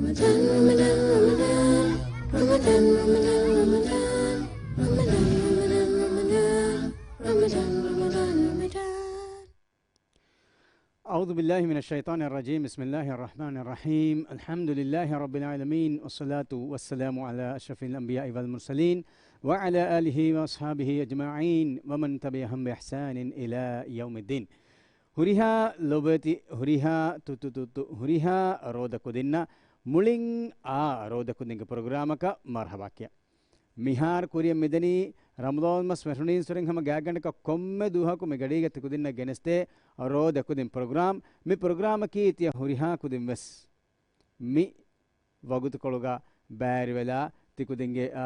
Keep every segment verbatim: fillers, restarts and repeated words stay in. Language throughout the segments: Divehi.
أعوذ بالله من الشيطان الرجيم. بسم الله الرحمن الرحيم. الحمد لله رب العالمين، والصلاة والسلام على أشرف الأنبياء والمرسلين، وعلى آله وأصحابه أجمعين، ومن تبعهم بإحسان إلى يوم الدين. ހުރިހާ ލޮބުވެތި، ހުރިހާ ތުއްތު ތުއްތު، ހުރިހާ ރޯދަ ކުދިންނަށް މުޅިން އާ ރޯދަ ކުދިންގެ ޕްރޮގްރާމަކަށް މަރުޙަބާ ކިޔާ. މިހާރު ކުރިއަށް މިދަނީ ރަމަޟާން މަސް ފެށުނީންސުރެން ހަމަ ގާތްގަނޑަކަށް ކޮންމެ ދުވަހަކު މި ގަޑީގަ ތިކުދިންނަށް ގެނެސްދޭ ރޯދަ ކުދިން ޕްރޮގްރާމް. މި ޕްރޮގްރާމަކީ ތިޔަ ހުރިހާ ކުދިން ވެސް މި ވަގުތުކޮޅުގަ ބައިވެރިވެލާ، ތިކުދިންގެ، އާ،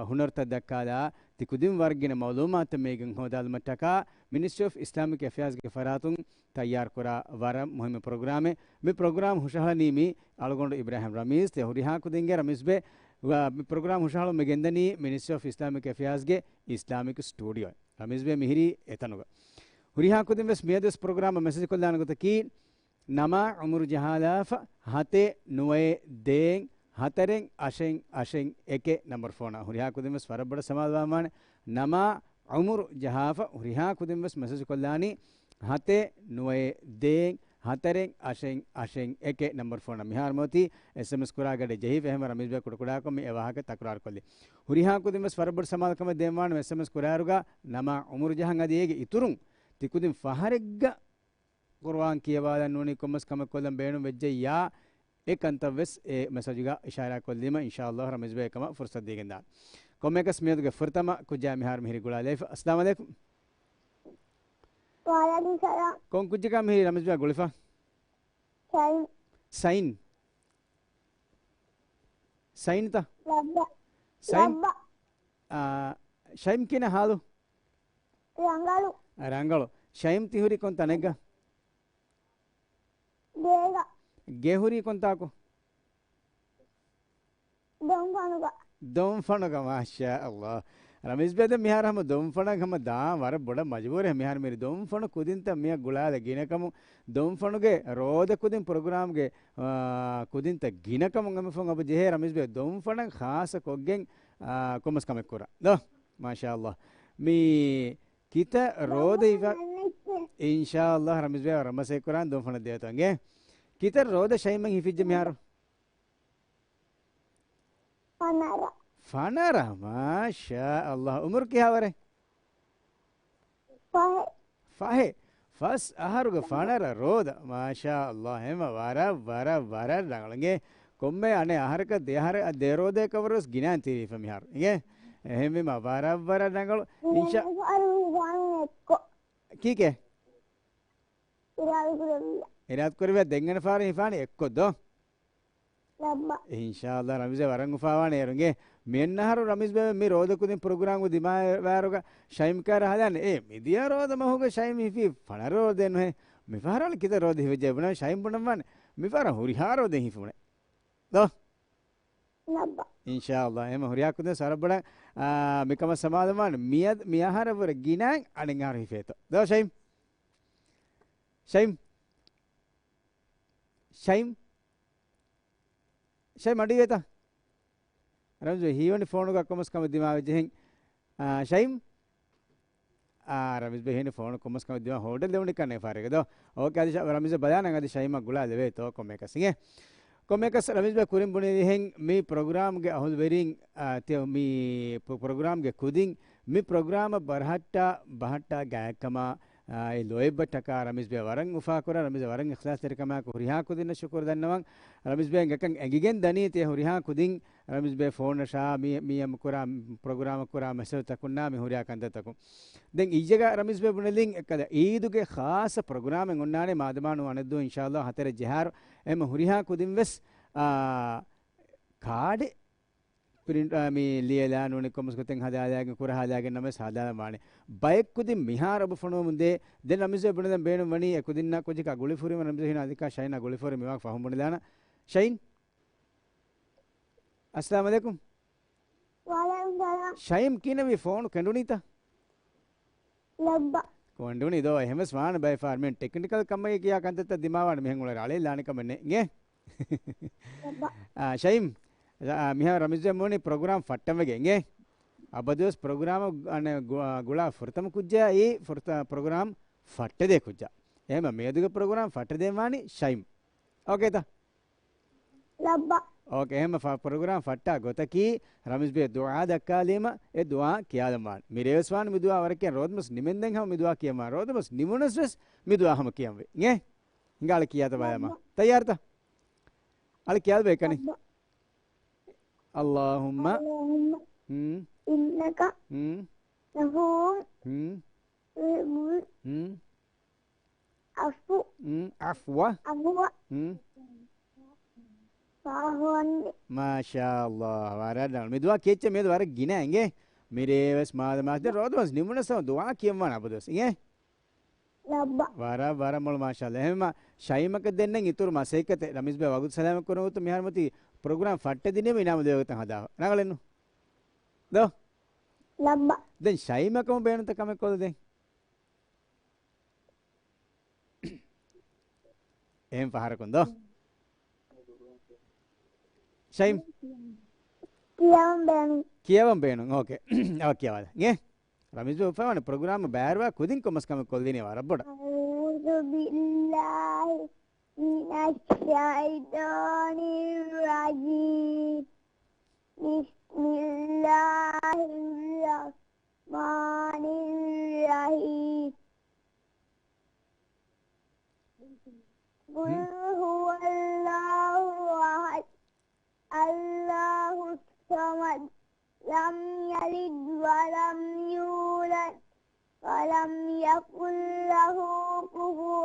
ހުނަރުތައް ދައްކާލާ، ތިކުދިން ވަރަށް ގިނަ މައުލޫމާތުތައް މީގެން ހޯދާލުމަށްޓަކާ، މިނިސްޓްރީ އޮފް އިސްލާމިކް އެފެއާޒްގެ ފަރާތުން ތައްޔާރުކުރާ ވަރަށް މުހިއްމު ޕްރޮގްރާމެއް. މި ޕްރޮގްރާމް ހުށަހަޅަނީ މި އަޅުގަނޑު އިބްރާހިމް ރަމީޒް، ތިޔަ ހުރިހާ ކުދިންގެ ރަމީޒްބެ، ވަ-، މި ޕްރޮގްރާމް ހުށަހަޅުމަށް މި ގެންދަނީ މިނިސްޓްރީ އޮފް އިސްލާމިކް އެފެއާޒްގެ އިސްލާމިކް ސްޓޫޑިއޯ. ރަމީޒްބެ މިހިރީ އެތަނުގަ. ހުރިހާ ކުދިން ވެސް މިއަދުވެސް ޕްރޮގްރާމަށް މެސެޖް ކޮށްލާނެ ގޮތަކީ، ނަމާ އުމުރު ޖަހާލާފަ، ހަތެއް ނުވައެއް ދޭއް ހަތަރެއް އަށެއް އަށެއް އެކެއް ނަންބަރު ފޯނަށް. ހުރިހާ ކުދިން ވެސް ވަރަށް ބޮޑަށް ސަމާލުވާންވާނެ. ނަމާ އުމުރު ޖަހާފަ، ހުރިހާ ކުދިން ވެސް މެސެޖް ކޮށްލާނީ ހަތެއް ނުވައެއް ދޭއް ހަތަރެއް އަށެއް އަށެއް އެކެއް ނަންބަރު ފޯނަށް. މިހާރު މިއޮތީ އެސްއެމްއެސް ކުރާ ގަޑެއް ޖެހިފަ، އެހެންވީމަ ރަމީޒްބެ ކުޑަކުޑަކޮށް މި އެ ވާހަކަ ތަކުރާރު ކޮށްލީ. ހުރިހާ ކުދިން ވެސް ވަރަށް ބޮޑު ސަމާލުކަމެއް ދޭންވާނެ އެސްއެމްއެސް ކުރާއިރުގަ ނަމާ އުމުރު ޖަހަން އަދި އޭގެ އިތުރުން ތިކުދިން ފަހަރެއްގަ ޤުރުއާން ކިޔަވާލަން ނޫނީ ކޮންމެސް ކަމެއް ކޮށްލަން ބޭނުން ވެއްޖެއްޔާ، އެ ކަންތައް ވެސް އެ މެސެޖުގަ އިޝާރާތް ކޮށްލީމަ، އިންޝާﷲ ރަމީޒްބެ އެކަމަށް ފުރުސަތު ދީގެންދާނެ. ކޮންމެއަކަސް މިއަދުގެ ފުރަތަމަ ކުއްޖާ މިހާރު މިހިރީ ގުޅާލައިފަ. އައްސަލާމު ޢަލައިކުމް. ވަޢަލައިކުމް ސަލާމް. ކޮން ކުއްޖަކާ މިހިރީ ރަމީޒްބެ ގުޅިފަ؟ ޝައިން. ޝައިން. ޝައިންތަ؟ ލައްބަ. ޝައިން؟ ލައްބަ. އާ، ޝައިމް ކިހިނެއް ހާލު؟ ރަނގަޅު. އަ، ރަނގަޅު. ޝައިމް ތި ހުރީ ކޮން ތަނެއްގަ؟ ގޭގަ. ގެ ހުރީ ކޮންތާކު؟ ދޮންފަނުގަ. ދޮންފަނުގަ، މާޝާﷲ. ރަމީޒްބެ ދެން މިހާރު ހަމަ ދޮންފަނަށް ހަމަ ދާން ވަރަށް ބޮޑަށް މަޖުބޫރެއް. މިހާރު މިރި ދޮންފަނު ކުދިންތައް މިއަށް ގުޅާލަ ގިނަކަމު، ދޮންފަނުގެ ރޯދަ ކުދިން ޕްރޮގްރާމްގެ، އާ، ކުދިންތައް ގިނަކަމުން އެމެ ފޯން އަބަ ޖެހޭ ރަމީޒްބެ ދޮންފަނަށް ޚާއްޞަ ކޮށްގެން، އާ، ކޮންމެސް ކަމެއް ކުރާ. ދޯ؟ މާޝާﷲ. މި ކިތައް ރޯދަ އިފަ-، އިންޝާﷲ ރަމީޒްބެ ރަމަސޭ ކުރާން ދޮންފަނަށް ދޭތޯ އިނގޭ. ކިތައް ރޯދަ ޝައިމް ހިފިއްޖެ މިހާރު؟ ފަނަރަ. ފަނަރަ، މާޝާﷲ. އުމުރު ކިހާވަރެއް؟ ފަހެއް. ފަހެއް. ފަސް އަހަރުގެ ފަނަރަ ރޯދަ. މާޝާﷲ. ހެމަ ވަރަށް، ވަރަށް، ވަރަށް ރަނގަޅު. އިނގޭ ކޮންމެ އަނެއް އަހަރަކަށް ދެ އަހަރަ، ދެ ރޯދައަކަށް ވަރުވެސް ގިނައިން ތިރީފަ މިހާރު. އިނގޭ؟ އެހެންވީމަ ވަރަށް، ވަރަށް ރަނގަޅު. އިންޝާ-، އިރާދަ ކުރެއްވި ވާނެ އެއްކޮށް. ކީކޭ؟ އިރާދަ ކުރެއްވިއްޔާ. އިރާދަ ކުރެއްވިއްޔާ ދެން އަނެއް ފަހަރަށް ހިފާނެ އެއްކޮށް ދޯ؟ ލައްބަ. އިންޝާﷲ ރަމީޒްބެ ވަރަށް އުފާވާނެ އޭރު އިނގޭ. މިއަންނަ އަހަރު ރަމީޒްބެ މި ރޯދަ ކުދިން ޕްރޮގްރާމްގެ ދިމާވާއިރުގަ ޝައިމް ކާރަ ހަދާނެ. އޭ، މިދިޔަ ރޯދަ މަހުގަ ޝައިމް ހިފީ ފަނަރަ ރޯދައެއް ނުހޭ. މިފަހަރަށް ކިތައް ރޯދަ ހިފިއްޖެ ބުނަން ޝައިމް ބުނަންވާނެ. މިފަހަރަށް ހުރިހާ ރޯދައެއް ހިފުނެ. ދޯ؟ ލައްބަ. އިންޝާﷲ. އެހެން ހުރިހާ ކުދިން ވަރަށް ބޮޑަށް، އާ، މިކަމަށް ސަމާލުވާން. މިއަދު، މި އަހަރަށް ވުރެ ގިނައިން އަނެއް އަހަރު ހިފޭތޯ. ދޯ ޝައިމް؟ ޝައިމް؟ ޝައިމް؟ ޝައިމް އަޑުއިވޭތަ؟ ރަމީޒް ބައި ހީވަނީ ފޯނުގަ ކޮންމެސް ކަމެއް ދިމާވެއްޖެހެން. އާ، ޝައިމް؟ އާ، ރަމީޒް ބައި ހީވަނީ ފޯނު ކޮންމެސް ކަމެއް ދިމާ ހޯލްޑަށް ލެވުނީ ކަންނޭ ފާރެގަ ދޯ. އޯކޭ، އަދި ޝަ-، ރަމީޒް ބަލާނަން އަދި ޝައިމްއަށް ގުޅާ ލެވޭތޯ ކޮންމެއަކަސް އިނގޭ. ކޮންމެއަކަސް ރަމީޒް ބައި ކުރިން ބުނެދިހެން މި ޕްރޮގްރާމްގެ އަހުލުވެރިން، އާ، ތި-، މި ޕްރޮ-، ޕްރޮގްރާމްގެ ކުދިން މި ޕްރޮގްރާމަށް ބަރަހައްޓާ ބަހައްޓާ ގާތްކަމާ، އާ، އެ ލޯތްބަށްޓަކާ ރަމީޒް ބައި ވަރަށް އުފާކުރާ، ރަމީޒް ބައި ވަރަށް އިޚްލާޞްތެރިކަމާއެކު ހުރިހާ ކުދިންނަށް ޝުކުރު ދަންނަވަން. ރަމީޒް ބައި އެނގިގެން ދަނީ ތިޔަ ހުރިހާ ކުދިން ރަމީޒް ބައި ފޯނަށާ މި، މި އެމް ކުރާ، ޕްރޮގްރާމަށް ކުރާ މެސެޖުތަކުންނާ މި ހުރިހާ ކަންތައްތަކުން. ދެން އިއްޔެގަ ރަމީޒް ބައި ބުނެލިން އެއްކަލަ އީދުގެ ޚާއްޞަ ޕްރޮގްރާމެއް އޮންނާނެ މާދަމާ ނޫން އަނެއްދުވަހު އިންޝާﷲ ހަތަރެއް ޖަހާއިރު. އެމް ހުރިހާ ކުދިން ވެސް، އާ، ކާޑެއް ޕްރިންޓް، އާ، މި ލިޔެލާ ނޫނީ ކޮންމެސް ގޮތެއް ހަދާލާގެން ކުރަހާލާގެން ނަމަވެސް ހަދާލަން ވާނެ. ބައެއް ކުދިން މިހާރު އެބަ ފޮނުވަމުންދޭ. ދެން ރަމީޒް ބައި ބުނެލަން ބޭނުން ވަނީ އެ ކުދިންނާ ކުއްޖަކާ ގުޅިފަ ހުރީމަ ރަމީޒް ބައި ހީވަނީ އަދިކާ ޝައިނާ ގުޅިފަ ހުރީ މިވާހަކަ ފަހުން ބުނެލާނަން. ޝައިން؟ އައްސަލާމު ޢަލައިކުމް. ވަޢަލައިކުމް ސަލާމް. ޝައިމް ކިހިނެއްވީ ފޯނު ކެނޑުނީތަ؟ ލައްބަ. ކެނޑުނީ ދޯ އެހެންވެސް ވާނެ ބައި ފާރު މި ޓެކްނިކަލް ކަމެއް ކިޔާ ކަންތައްތައް ދިމާވާނެ މިހެން އުޅޭ ރާޅޭ ލާނެ ކަމެއް ނެތް އިނގޭ. އާ، ޝައިމް، އާ، މިހާ ރަމީޒް ބޭނުނީ ޕްރޮގްރާމް ފައްޓަން ވެގެން އިނގޭ. އަބަދުވެސް ޕްރޮގްރާމް އަނެއް ގު-، އާ، ގުޅާ ފުރަތަމަ ކުއްޖާ އެއީ ފުރަތަ-، ޕްރޮގްރާމް ފައްޓަދޭ ކުއްޖާ. އެހެމަ މިއަދުގެ ޕްރޮގްރާމް ފައްޓަދޭން ވާނީ ޝައިމް. އޯކޭތަ؟ ލައްބަ. އޯކޭ، އެހެމަ ފަ-، ޕްރޮގްރާމް ފައްޓާ ގޮތަކީ ރަމީޒް ބޭ ދުޢާ ދައްކާލީމަ އެ ދުޢާ ކިޔާލަން ވާނެ. މިރޭވެސް ވާނެ މި ދުޢާ ވަރަކަށް ރޯދަމަސް ނިމެންދެން ހަމަ މި ދުޢާ ކިޔަން ވާނެ. ރޯދަމަސް ނިމުނަސް ވެސް މި ދުޢާ ހަމަ ކިޔަން ވޭ. އިނގޭ؟ ހިނގާ އަޅެ ކިޔާތަ ބަލަމާ. ލައްބަ. ތައްޔާރުތަ؟ އަޅެ ކިޔާލަބަ އެކަނި. ލައްބަ. اللهم. اللهم ހުން. إنك ހުން. عفو ހުން. تحب ހުން. އަފު. އުން، އަފްވަ. އަފުވަ. އުން. ފާހުވަންދެ. މާޝާﷲ. ވަރަށް ރަނގަޅު. މި ދުޢާ ކިޔައްޗެ މިއަދު ވަރަށް ގިނަ އިނގޭ. މިރޭވެސް މާދަމާސް ދެ ރޯދަމަސް ނިމުނަސް ދުޢާ ކިޔަން ވާނެ އަބަދުވެސް އިނގޭ. ލައްބަ. ވަރަށް، ވަރަށް މޮޅު މާޝާﷲ. އެހެންމަ ޝައިމަކަށް ދެންނެން އިތުރު މަސައްކަތެއް ރަމީޒް ބޭ ވަގުތު ސަލާމަތް ކުރުން ގޮތުން މިހާރު މަތީ ޕްރޮގްރާމް ފައްޓަދިނީމަ އިނާމު ދޭ ވަގުތަށް ހަދާ. ރަނގަޅެއްނު؟ ދޯ؟ ލައްބަ. ދެން ޝައިމަކަމު ބޭނުންތަ ކަމެއް ކޮށްލަ ދެން. އެހެން ފަހަރަކުން ދޯ؟ ޝައިމް. ކިޔަވަން ބޭނުން. ކިޔަވަން ބޭނުން. އޯކޭ. އަވަ ކިޔަވާލަ. އިނގޭ؟ ރަމީޒް ބޭ އުފައްވާނެ ޕްރޮގްރާމް ބައިވެރިވާ ކުދިން ކޮންމެސް ކަމެއް ކޮށްލީނީ ވަރަށް ބޮޑަށް. أعوذ بالله من الشيطان الرجيم. بسم الله الرحمن الرحيم. قل هو الله أحد. الله الصمد. لم يلد ولم يولد. ولم يكن له كفوا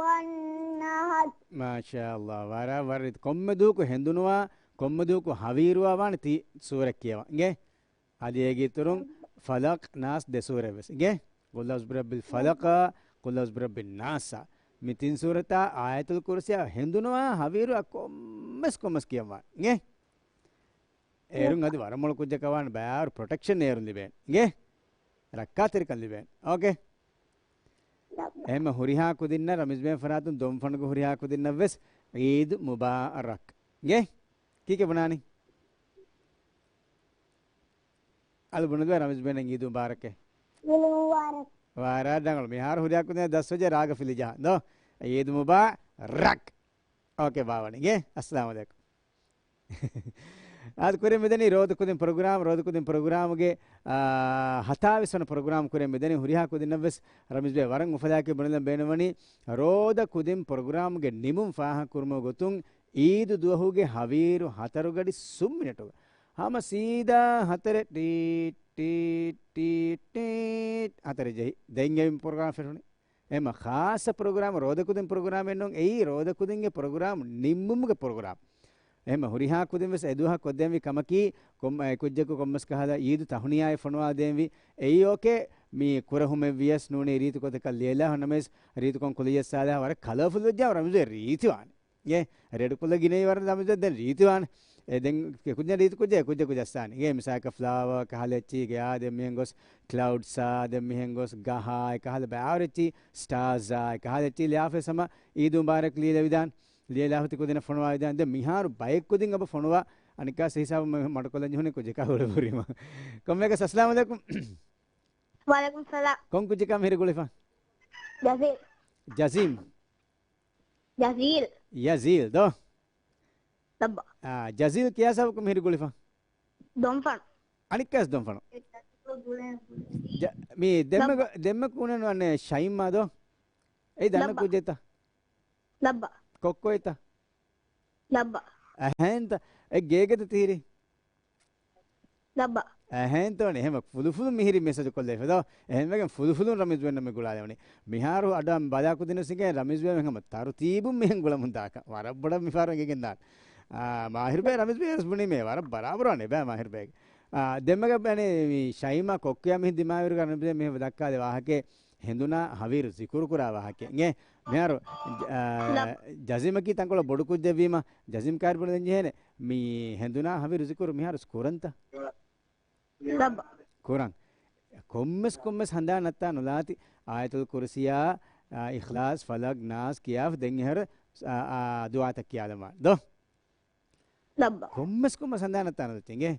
أحد. މާޝާﷲ. ވަރަށް، ވަރަށް. ކޮންމެ ދުވަހަކު ހެނދުނުވާ، ކޮންމެ ދުވަހަކު ހަވީރުވާ ވާނެ ތި ސޫރަ ކިޔަވަން. އިނގޭ؟ އަދި އޭގެ އިތުރުން ފަލަޤް، ނާސް ދެ ސޫރަ ވެސް. އިނގޭ؟ قل أعوذ برب الفلق، قل أعوذ برب الناس. މި ތިން ސޫރަތާ އާޔަތުލް ކުރުސިއާ ހެނދުނުވާ ހަވީރުވާ ކޮންމެސް ކޮންމެސް ކިޔަން ވާނެ. އިނގޭ؟ އޭރުން އަދި ވަރަށް މޮޅު ކުއްޖަކަށް ވާނެ ބައިވަރު ޕްރޮޓެކްޝަން އޭރުން ލިބޭނެ. އިނގޭ؟ ރައްކާތެރިކަން ލިބޭނެ. އޯކޭ؟ އެހެންމަ ހުރިހާ ކުދިންނަށް ރަމީޒް ބޭ ފަރާތުން ދޮންފަނުގެ ހުރިހާ ކުދިންނަށް ވެސް ޢީދު މުބާރަކް. އިނގޭ؟ ކީކޭ ބުނާނީ؟ އަޅު ބުނެދުވާ ރަމީޒް ބޭން ޢީދު މުބާރަކެއް. ޢީދު މުބާރަކް. ވަރަށް ރަނގަޅު. މިހާރު ހުރިހާ ކުދިން ދަސްވެއްޖެ ރާގަ ފިލިޖަހާ. ދޯ؟ ޢީދު މުބާރަކް. އޯކޭ ބާވަނީ. އިނގޭ؟ އައްސަލާމު ޢަލައިކުމް. އާދެ ކުރިން މިދަނީ ރޯދަ ކުދިން ޕްރޮގްރާމް، ރޯދަ ކުދިން ޕްރޮގްރާމްގެ، އާ، ހަތާވީސް ވަނަ ޕްރޮގްރާމް ކުރިން މިދަނީ ހުރިހާ ކުދިންނަށް ވެސް ރަމީޒް ބޭ ވަރަށް އުފަލާކީ ބުނެލަން ބޭނުންވަނީ ރޯދަ ކުދިން ޕްރޮގްރާމްގެ ނިމުން ފާހަގަ ކުރުމުގެ ގޮތުން ޢީދު ދުވަހުގެ ހަވީރު ހަތަރު ގަޑި ސުން މިނެޓުގަ ހަމަ ސީދާ ހަތަރެއް ޓީޓް، ޓީޓް، ޓީޓް، ޓީޓް ހަތަރެއް ޖެހި. ދެން އެ ޕްރޮގްރާމް ފެށުނީ. އެހެމަ ޚާއްޞަ ޕްރޮގްރާމް، ރޯދަ ކުދިން ޕްރޮގްރާމެއް ނޫން. އެއީ ރޯދަ ކުދިންގެ ޕްރޮގްރާމް ނިންމުމުގެ ޕްރޮގްރާމް. އެހެމަ ހުރިހާ ކުދިން ވެސް އެދުވަހަށް ކޮށްދޭންވީ ކަމަކީ، ކޮން، އެ ކުއްޖަކު ކޮންމެސް ކަހަލަ ޢީދު ތަހުނިޔާއެއް ފޮނުވާ ދޭންވީ. އެއީ އޯކޭ، މި ކުރަހުމެއް ވިޔަސް ނޫނީ ރީތި ގޮތަކަށް ލިޔެލާ ނަމަވެސް ރީތިކޮން ކުލަޔަށް ސާލާ ވަރަށް ކަލަރފުލް ވެއްޖާ ރަމްޒޭ ރީތިވާނެ. އޭ، ރެޑް ކުލަ ގިނައީ ވަރަށް ލަމްޒަށް ދެން ރީތިވާނެ. އެ ދެން ކުއްޖެއް ރީތި ކުއްޖެއް، ކުއްޖެއް ކުއްޖެއް އައްސާނެ. އޭ މިސާލަކަށް ފްލާވާ ކަހަލަ އެއްޗިހި ގެޔާ ދެން މިހެން ގޮސް ކްލައުޑްސާ ދެން މިހެން ގޮސް ގަހާ އެ ކަހަލަ ބައިވަރު އެއްޗިހި ސްޓާޒާ އެ ކަހަލަ އެއްޗިހި ލިޔާފައި ސަމަ އީދު މުބާރަކް ލިޔެލެވިދާނެ. ލިޔެލާފަތި ކުދިންނަށް ފޮނުވާވިދާނެ. ދެން މިހާރު ބައެއް ކުދިން އަބަ ފޮނުވާ އަނެއްކާސް ހިސާބު މަ-، މަޑުކޮށްލަން ޖެހުނީ ކުއްޖަކާ ހުޅަ ހުރީމަ. ކޮންމެއަކަސް އައްސަލާމު ޢަލައިކުމް. ވަޢަލައިކުމް ސަލާމް. ކޮން ކުއްޖަކާ މިހިރި ގުޅިފަ؟ ޖަޒީލް. ޖަޒީމް. ޖަޒީލް. ޔަޒީލް ދޯ؟ ލައްބަ. އާ، ޖަޒީލް ކިޔާ ސަބަބަކުން މިހިރި ގުޅިފަ؟ ދޮންފަން. އަނިކްކާސް ދޮންފަނު. ޖަ-، މީ ދެންމެ-، ލައްބަ. ދެންމެ ކޫނެން ވަންނެ ޝައިމާ ދޯ؟ އެއީ ދަންނަ ލައްބަ. ކުއްޖެއްތަ؟ ލައްބަ. ކޮއްކޮއެއްތަ؟ ލައްބަ. އެހެންތަ؟ އެ ގޭގެތަ ތިހިރީ؟ ލައްބަ. އެހެންތޯނެ، އެހެން ފުލުފުލުން މިހިރީ މެސެޖު ކޮށްލައިފަ ދޯ؟ އެހެންވެގެން ފުލުފުލުން ރަމީޒް ބޭން ނަމެއް ގުޅާލެވުނީ. މިހާރު އަޑަށް ބަލާ ކުދިން ސިނގޭ ރަމީޒް ބޭން ހަމަ ތަރުތީބުން މިހެން ގުޅަމުން ދާކަށް. ވަރަށް ބޮޑަށް މި ފަހަރު އެނގިގެން ދާނެ. އާ، މާހިރު ބޭ ރަމީޒް ބޭ ވެސް ބުނީ މޭ ވަރަށް ބަރާބަރު ވާނެ ބޭ މާހިރު ބޭގެ. އާ، ދެންމެގެ ބޭނެ މި ޝައިމާ ކޮއްކޮޔާ މިހިން ދިމާވިރުގަ ރަމީޒް ބޭ މިހެން ދައްކާލެ ވާހަކަ ހެނދުނާ ހަވީރު ޒިކުރު ކުރާ ވާހަކަ. އިނގޭ؟ މިހާރު، ޖަ-، އާ، ލަބް. ޖަޒީމަކީ ތަންކޮޅެއް ބޮޑު ކުއްޖެއްވީމަ، ޖަޒީމް ކާރި ބުނެދެން ޖެހޭނެ. މި ހެނދުނާ ހަވީރު ޒިކުރު މިހާރު ކުރަންތަ؟ ލަބް. ކުރަން. ކޮންމެސް ކޮންމެސް ހަނދާން ނައްތާ ނުލާތި އާޔަތުލް ކުރުސިޔާ، އާ، އިޚްލާޞް، ފަލަޤް، ނާސް ކިޔާފަ ދެން އެހެރަ، އާ، އާ، ދުޢާތައް ކިޔާލަމާ. ދޯ؟ ލައްބަ. ކޮންމެސް ކޮންމެސް ހަނދާނަށް ތާނަ ދޮތިނގެ.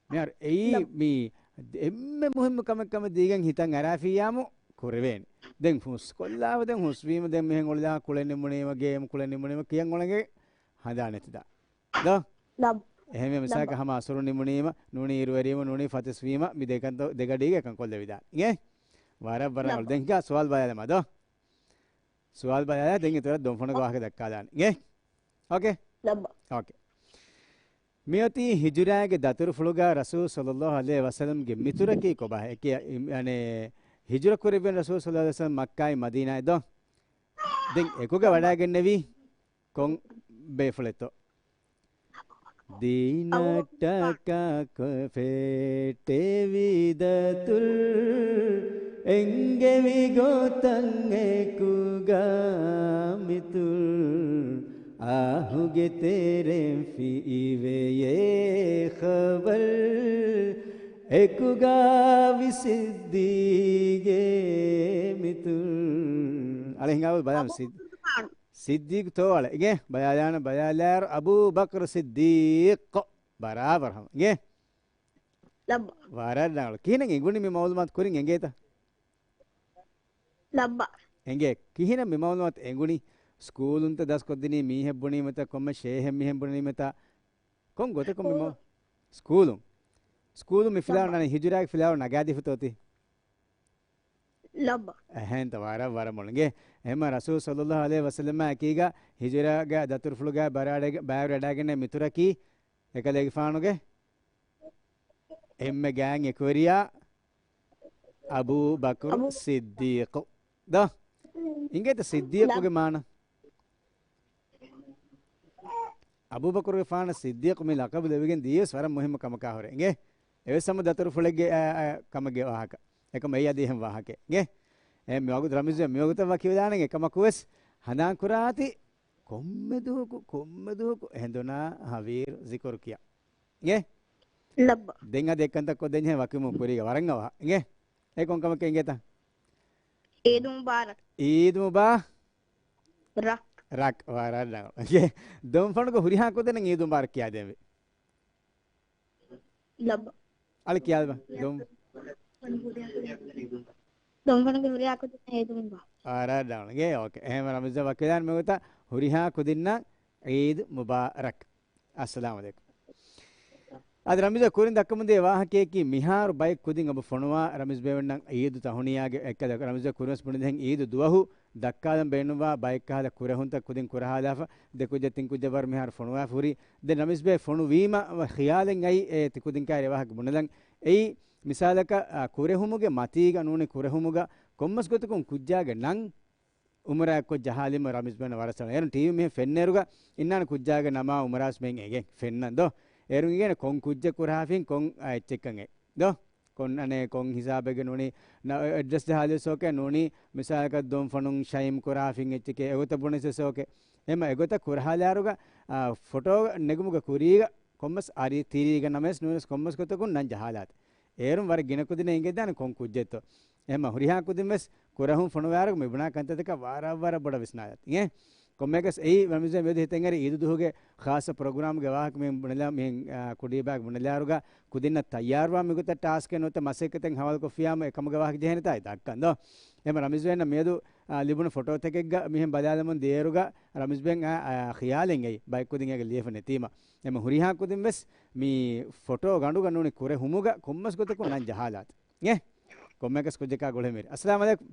މިހާރު އެއީ ލައް. މި އެންމެ މުހިއްމު ކަމެއް ކަމަށް ދީގެން ހިތަށް އަރާފިއްޔާމު ކުރެވޭނެ. ދެން ހުސްކޮށްލާފަ ދެން ހުސްވީމަ ދެން މިހެން އޮޅިލާ ކުޅެން ނިމުނީމަ ގޭމު ކުޅެން ނިމުނީމަ ކިޔަން އުޅެނގެ ހަނދާނެތިދާ. ދޯ؟ ލައް. އެހެންވެ މިސާލަކަށް ލައްބަ. ހަމަ އަސުރު ނިމުނީމަ ނޫނީ އިރުއެރީމަ ނޫނީ ފަތިސްވީމަ މި ދެކަންތޯ ދެގަޑީގެ އެކަން ކޮށްލެވިދާނެ. އިނގޭ؟ ވަރަށް ވަރަށް ލައްބަ. ދެން ހިކާ ސުވާލު ބަލާލަމާ ދޯ؟ ސުވާލު ބަލާލާ ދެން އިތުރަށް ދޮންފަނުގެ ވާހަކަ ދައްކާލާނެ. އިނގޭ؟ އޯކޭ؟ ލައްބަ. އޯކޭ. މިއޮތީ ހިޖުރާގެ ދަތުރުފުޅުގަ ރަސޫލު ޞައްލައްލާހު ޢަލައިހި ވަސައްލަމްގެ މިތުރަކީ ކޮބާ؟ އެކި-، އި-، އަނެ، ހިޖުރަ ކުރެއްވިން ރަސޫލު ޞައްލައްލާހު ޢަލައިހި ވަސައްލަމް މައްކާއިން މަދީނާއަށް ދޯ؟ ދެން އެކުގަ ވަޑައިގެންނެވީ ކޮން ބޭފުޅެއްތޯ؟ ދީނަށްޓަކާ ކޮށް ފެއްޓެވި ދަތުރު، އެންގެވި ގޮތަށް އެކުގަ މިތުރު، އާހުގެ ތެރެއިން ފިއިވެޔޭ ޚަބަރު، އެކުގަ ވި ސިއްދީގެ މިތުރު. އަޅެ ހިނގާވަލު ބަލާމަ ސިއް-، ސިއްދީޤު ތޯ އަޅެ. އިނގޭ؟ ބަލާލާނަ ބަލާލާއިރު އަބޫ ބަކްރު ސިއްދީޤު. ބަރާބަރަށް ހަމަ. އިނގޭ؟ ލައްބަ. ވަރަށް ރަނގަޅު. ކިހިނެއް އެނގުނީ މި މައުލޫމާތު ކުރިން އެނގޭތަ؟ ލައްބަ. އެނގޭ. ކިހިނެއް މި މައުލޫމާތު އެނގުނީ؟ ސްކޫލުންތަ ދަސްކޮށްދިނީ މީހެއް ބުނީމަތަ، ކޮންމެ ޝޭހެއް މީހެއް ބުނީމަތަ؟ ކޮން ގޮތަކުން މި މައު-، ސްކޫލުން. ސްކޫލުން މި ފިލާވަޅު ލައްބަ. ނާނީ ހިޖުރާގެ ފިލާވަޅު ނަގާދީފަތޯ ތި؟ ލައްބަ. އެހެންތަ ވަރަށް ވަރަށް މޮޅު. އިނގޭ؟ އެހެންމަ ރަސޫލު ޞައްލައްލާހު ޢަލައިހި ވަސައްލަމާ އެކީގަ ހިޖުރާގެ ދަތުރުފުޅުގަ ބަރާޑެ-، ބައިވެރިވަޑައިގެންނެވި މިތުރަކީ އެކަލޭގެފާނުގެ އެންމެ ގާތް އެކުވެރިޔާ އަބޫ ބަކުރު އަބޫ ސިއްދީޤު. ދޯ؟ އިނގޭތަ ސިއްދީޤުގެ ލަ- މާނަ؟ އަބޫބަކުރުގެފާނަށް ސިއްދީޤު މި ލަޤަބު ލެވިގެން ދިޔަވެސް ވަރަށް މުހިއްމު ކަމަކާ ހުރޭ. އިނގޭ؟ އެވެސް ހަމަ ދަތުރުފުޅެއްގެ، އާ، އާ، ކަމެއްގެ ވާހަކަ. އެކަމަ އެއީ އަދި އެހެން ވާހަކައެއް. އިނގޭ؟ އެ މިވަގުތު ރަމިޒު މިވަގުތަށް ވަކިވެލާނެ އެކަމަކުވެސް ހަނދާން ކުރާތި ކޮންމެ ދުވަހަކު، ކޮންމެ ދުވަހަކު ހެނދުނާ ހަވީރު ޒިކުރު ކިޔާ. އިނގޭ؟ ލައްބަ. ދެން އަދި އެއްކަންތައް ކޮށްދެންޖެހޭ ވަކިވުމުގެ ކުރީގަ ވަރަށް އަވަހަށް. އިނގޭ؟ އެ ކޮން ކަމެއް އިނގޭތަ؟ ޢީދު މުބާރަކް. ޢީދު މުބާ-، ރަކް. ރަކް. ވަރަށް ރަނގަޅު. އިނގޭ؟ ދޮންފަނުގެ ހުރިހާ ކުދިންނަށް ޢީދު މުބާރަކް ކިޔާދޭންވީ. ލައްބަ. އަޅެ ކިޔާލަބަ. ދޮން-، ދޮންފަނުގެ ހުރިހާ ކުދިންނަށް ޢީދު މުބާރަކް. ވަރަށް ރަނގަޅު. އިނގޭ؟ އޯކޭ. އެހެން ރަމިޒް ވަކިލާން މިގޮތަށް ހުރިހާ ކުދިންނަށް ޢީދު މުބާރަކް. އައްސަލާމު ޢަލައިކުމް. އަދި ރަމިޒް ކުރިން ދައްކަމުންދިޔަ ވާހަކައަކީ މިހާރު ބައެއް ކުދިން އެބަ ފޮނުވާ ރަމިޒް ބޭވެންނަށް ޢީދު ތަހުނިޔާގެ އެއްކަލަ ރަމިޒް ކުރިންވެސް ބުނިދެހެން ޢީދު ދުވަހު ދައްކާލަން ބޭނުންވާ ބައެއްކަހަލަ ކުރެހުންތައް ކުދިން ކުރަހާލާފަ ދެ ކުއްޖެއް ތިން ކުއްޖެއް ވަރު މިހާރު ފޮނުވާފަ ހުރީ. ދެން ރަމިޒް ބޭ ފޮނުވީމަ ޚިޔާލެއް އައި އޭ ތި ކުދިން ކާރި ވާހަކަ ބުނެލަން. އެއީ މިސާލަކަށް، އާ، ކުރެހުމުގެ މަތީގަ ނޫނީ ކުރެހުމުގަ ކޮންމެސް ގޮތަކުން ކުއްޖާގެ ނަން އުމުރާ ކޮށް ޖަހާލީމަ ރަމިޒް ބޭން ވަރަށް ސަޅަ. އޭރުން ޓީވީ މިހެން ފެންނައިރުގަ އިންނާނެ ކުއްޖާގެ ނަމާ އުމުރާސް މެން އެގެން ފެންނަން ދޯ. އޭރުން އިނގޭނެ ކޮން ކުއްޖެއް ކުރަހާފިން ކޮން އެއްޗެއްކަން އެ ދޯ. ކޮން އަނެއް ކޮން ހިސާބެއްގެ ނޫނީ އެޑްރެސް ޖަހާލިޔަސް އޯކޭ ނޫނީ މިސާލަކަށް ދޮންފަނުން ޝައިމް ކުރަހާފިން އެއްޗެކޭ އެގޮތަށް ބުނެސް އޯކޭ. އެމަ އެގޮތަށް ކުރަހާލާއިރުގަ، އާ، ފޮޓޯ ނެގުމުގެ ކުރީގަ ކޮންމެސް އަރި ތިރީގަ ނަމަވެސް ނޫނީ ކޮންމެސް ގޮތަކުން ނަން ޖަހާލާތި. އޭރުން ވަރަށް ގިނަ ކުދިންނަށް އެނގިދާނެ ކޮން ކުއްޖެއްތޯ. އެހެންމަ ހުރިހާ ކުދިން ވެސް ކުރެހުން ފޮނުވާއިރު މި ބުނާ ކަންތައްތަކަށް ވަރަށް ވަރަށް ބޮޑަށް ވިސްނާލާތި. އިނގޭ؟ ކޮންމެއަކަސް އެއީ ވަމިޒެ މިއަދު ހިތަށް އަރި އީދު ދުވަހުގެ ޚާއްޞަ ޕްރޮގްރާމްގެ ވާހަކަ މި ބުނެލާ މިހެން، އާ، ކުޑީބާގެ ބުނެލާއިރުގަ ކުދިންނަށް ތައްޔާރުވާ މިގޮތަށް ޓާސްކެއް ނުވަތަ މަސައްކަތެއް ހަވާލުކޮށްފިޔާމަ އެކަމުގެ ވާހަކަ ޖެހޭނެތާ ދައްކަން ދޯ. އެމަ ރަމިޒް ބޭންނަށް މިއަދު، އާ، ލިބުނު ފޮޓޯތަކެއްގަ މިހެން ބަލާލަމުން ދިޔައިރުގަ ރަމިޒް ބޭން، އާ، އާ، ޚިޔާލެއް އައި ބައެއް ކުދިން އޭގަ ލިޔެފަ ނެތީމަ. އެމަ ހުރިހާ ކުދިން ވެސް މި ފޮޓޯ ގަނޑުގަ ނޫނީ ކުރެހުމުގަ ކޮންމެސް ގޮތަކުން ނަން ޖަހާލާތި. އޭ؟ ކޮންމެއަކަސް ކުއްޖަކާ ގުޅެމިރި. އައްސަލާމު ޢަލައިކުމް.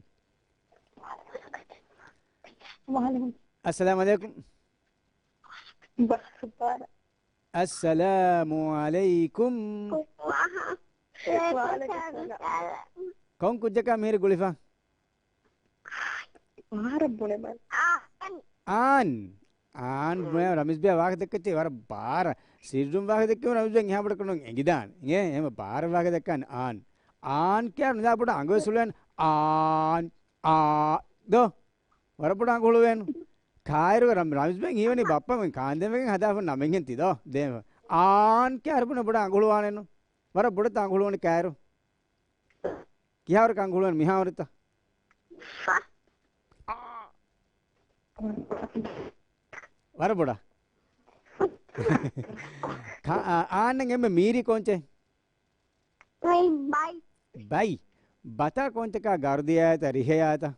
ވަޢަލައިކުމް. އައްސަލާމު ޢަލައިކުމް. ބަ-، ބާރަ. އައްސަލާމު ޢަލައިކުމް. ވަޢަލައިކުމް ސަލާމް. ކޮން ކުއްޖަކާ މިހިރީ ގުޅިފަ؟ ބާރަ ބުނެބަލަ. އާން. އާން ބުނެ ރަމިޒް ބޭ ވާހަކަ ދެއްކައްޗޭ ވަރަށް ބާރަ. ސިއްރުން ވާހަކަ ދެއްކެވުނު ރަމިޒް ބޭ އެހާ ބޮޑަކަށް ނޫން އެނގިދާނެ. އިނގޭ؟ އެހެން ބާރަ ވާހަކަ ދެއްކާނެ. އާން. އާން ކިޔާ ނުލާ ބޮޑަށް އަނގަވެސް އުޅޭނެ. އާން. އާ. ދޯ. ވަރަށް ބޮޑަށް އަނގަ ހުޅުވޭނު. ކާއިރު ރަމް-، ރަމިޒް ބޭން ހީވަނީ ބައްޕަ މި ކާންދެންވެގެން ހަދާފަ ނަމެއްހެން ތި ދޯ. ދޭ. އާން ކިޔާ ހަރުފުން ބޮޑަށް އަނގަ ހުޅުވާނެނު. ވަރަށް ބޮޑަށް އަނގަ ހުޅުވަނީ ކާއިރު. ކިހާވަރަކަށް އަނގަ ހުޅުވަނީ މިހާވަރަތަ؟ އާ. ވަރަށް ބޮޑަށް. ކާ-، އާ، އާންނަ އެންމެ މީރި ކޯންޗެއް؟ ބައި. ބައި. ބަތާ ކޯންޗަކާ ގަރުދިޔާތަ ރިހެޔާތަ؟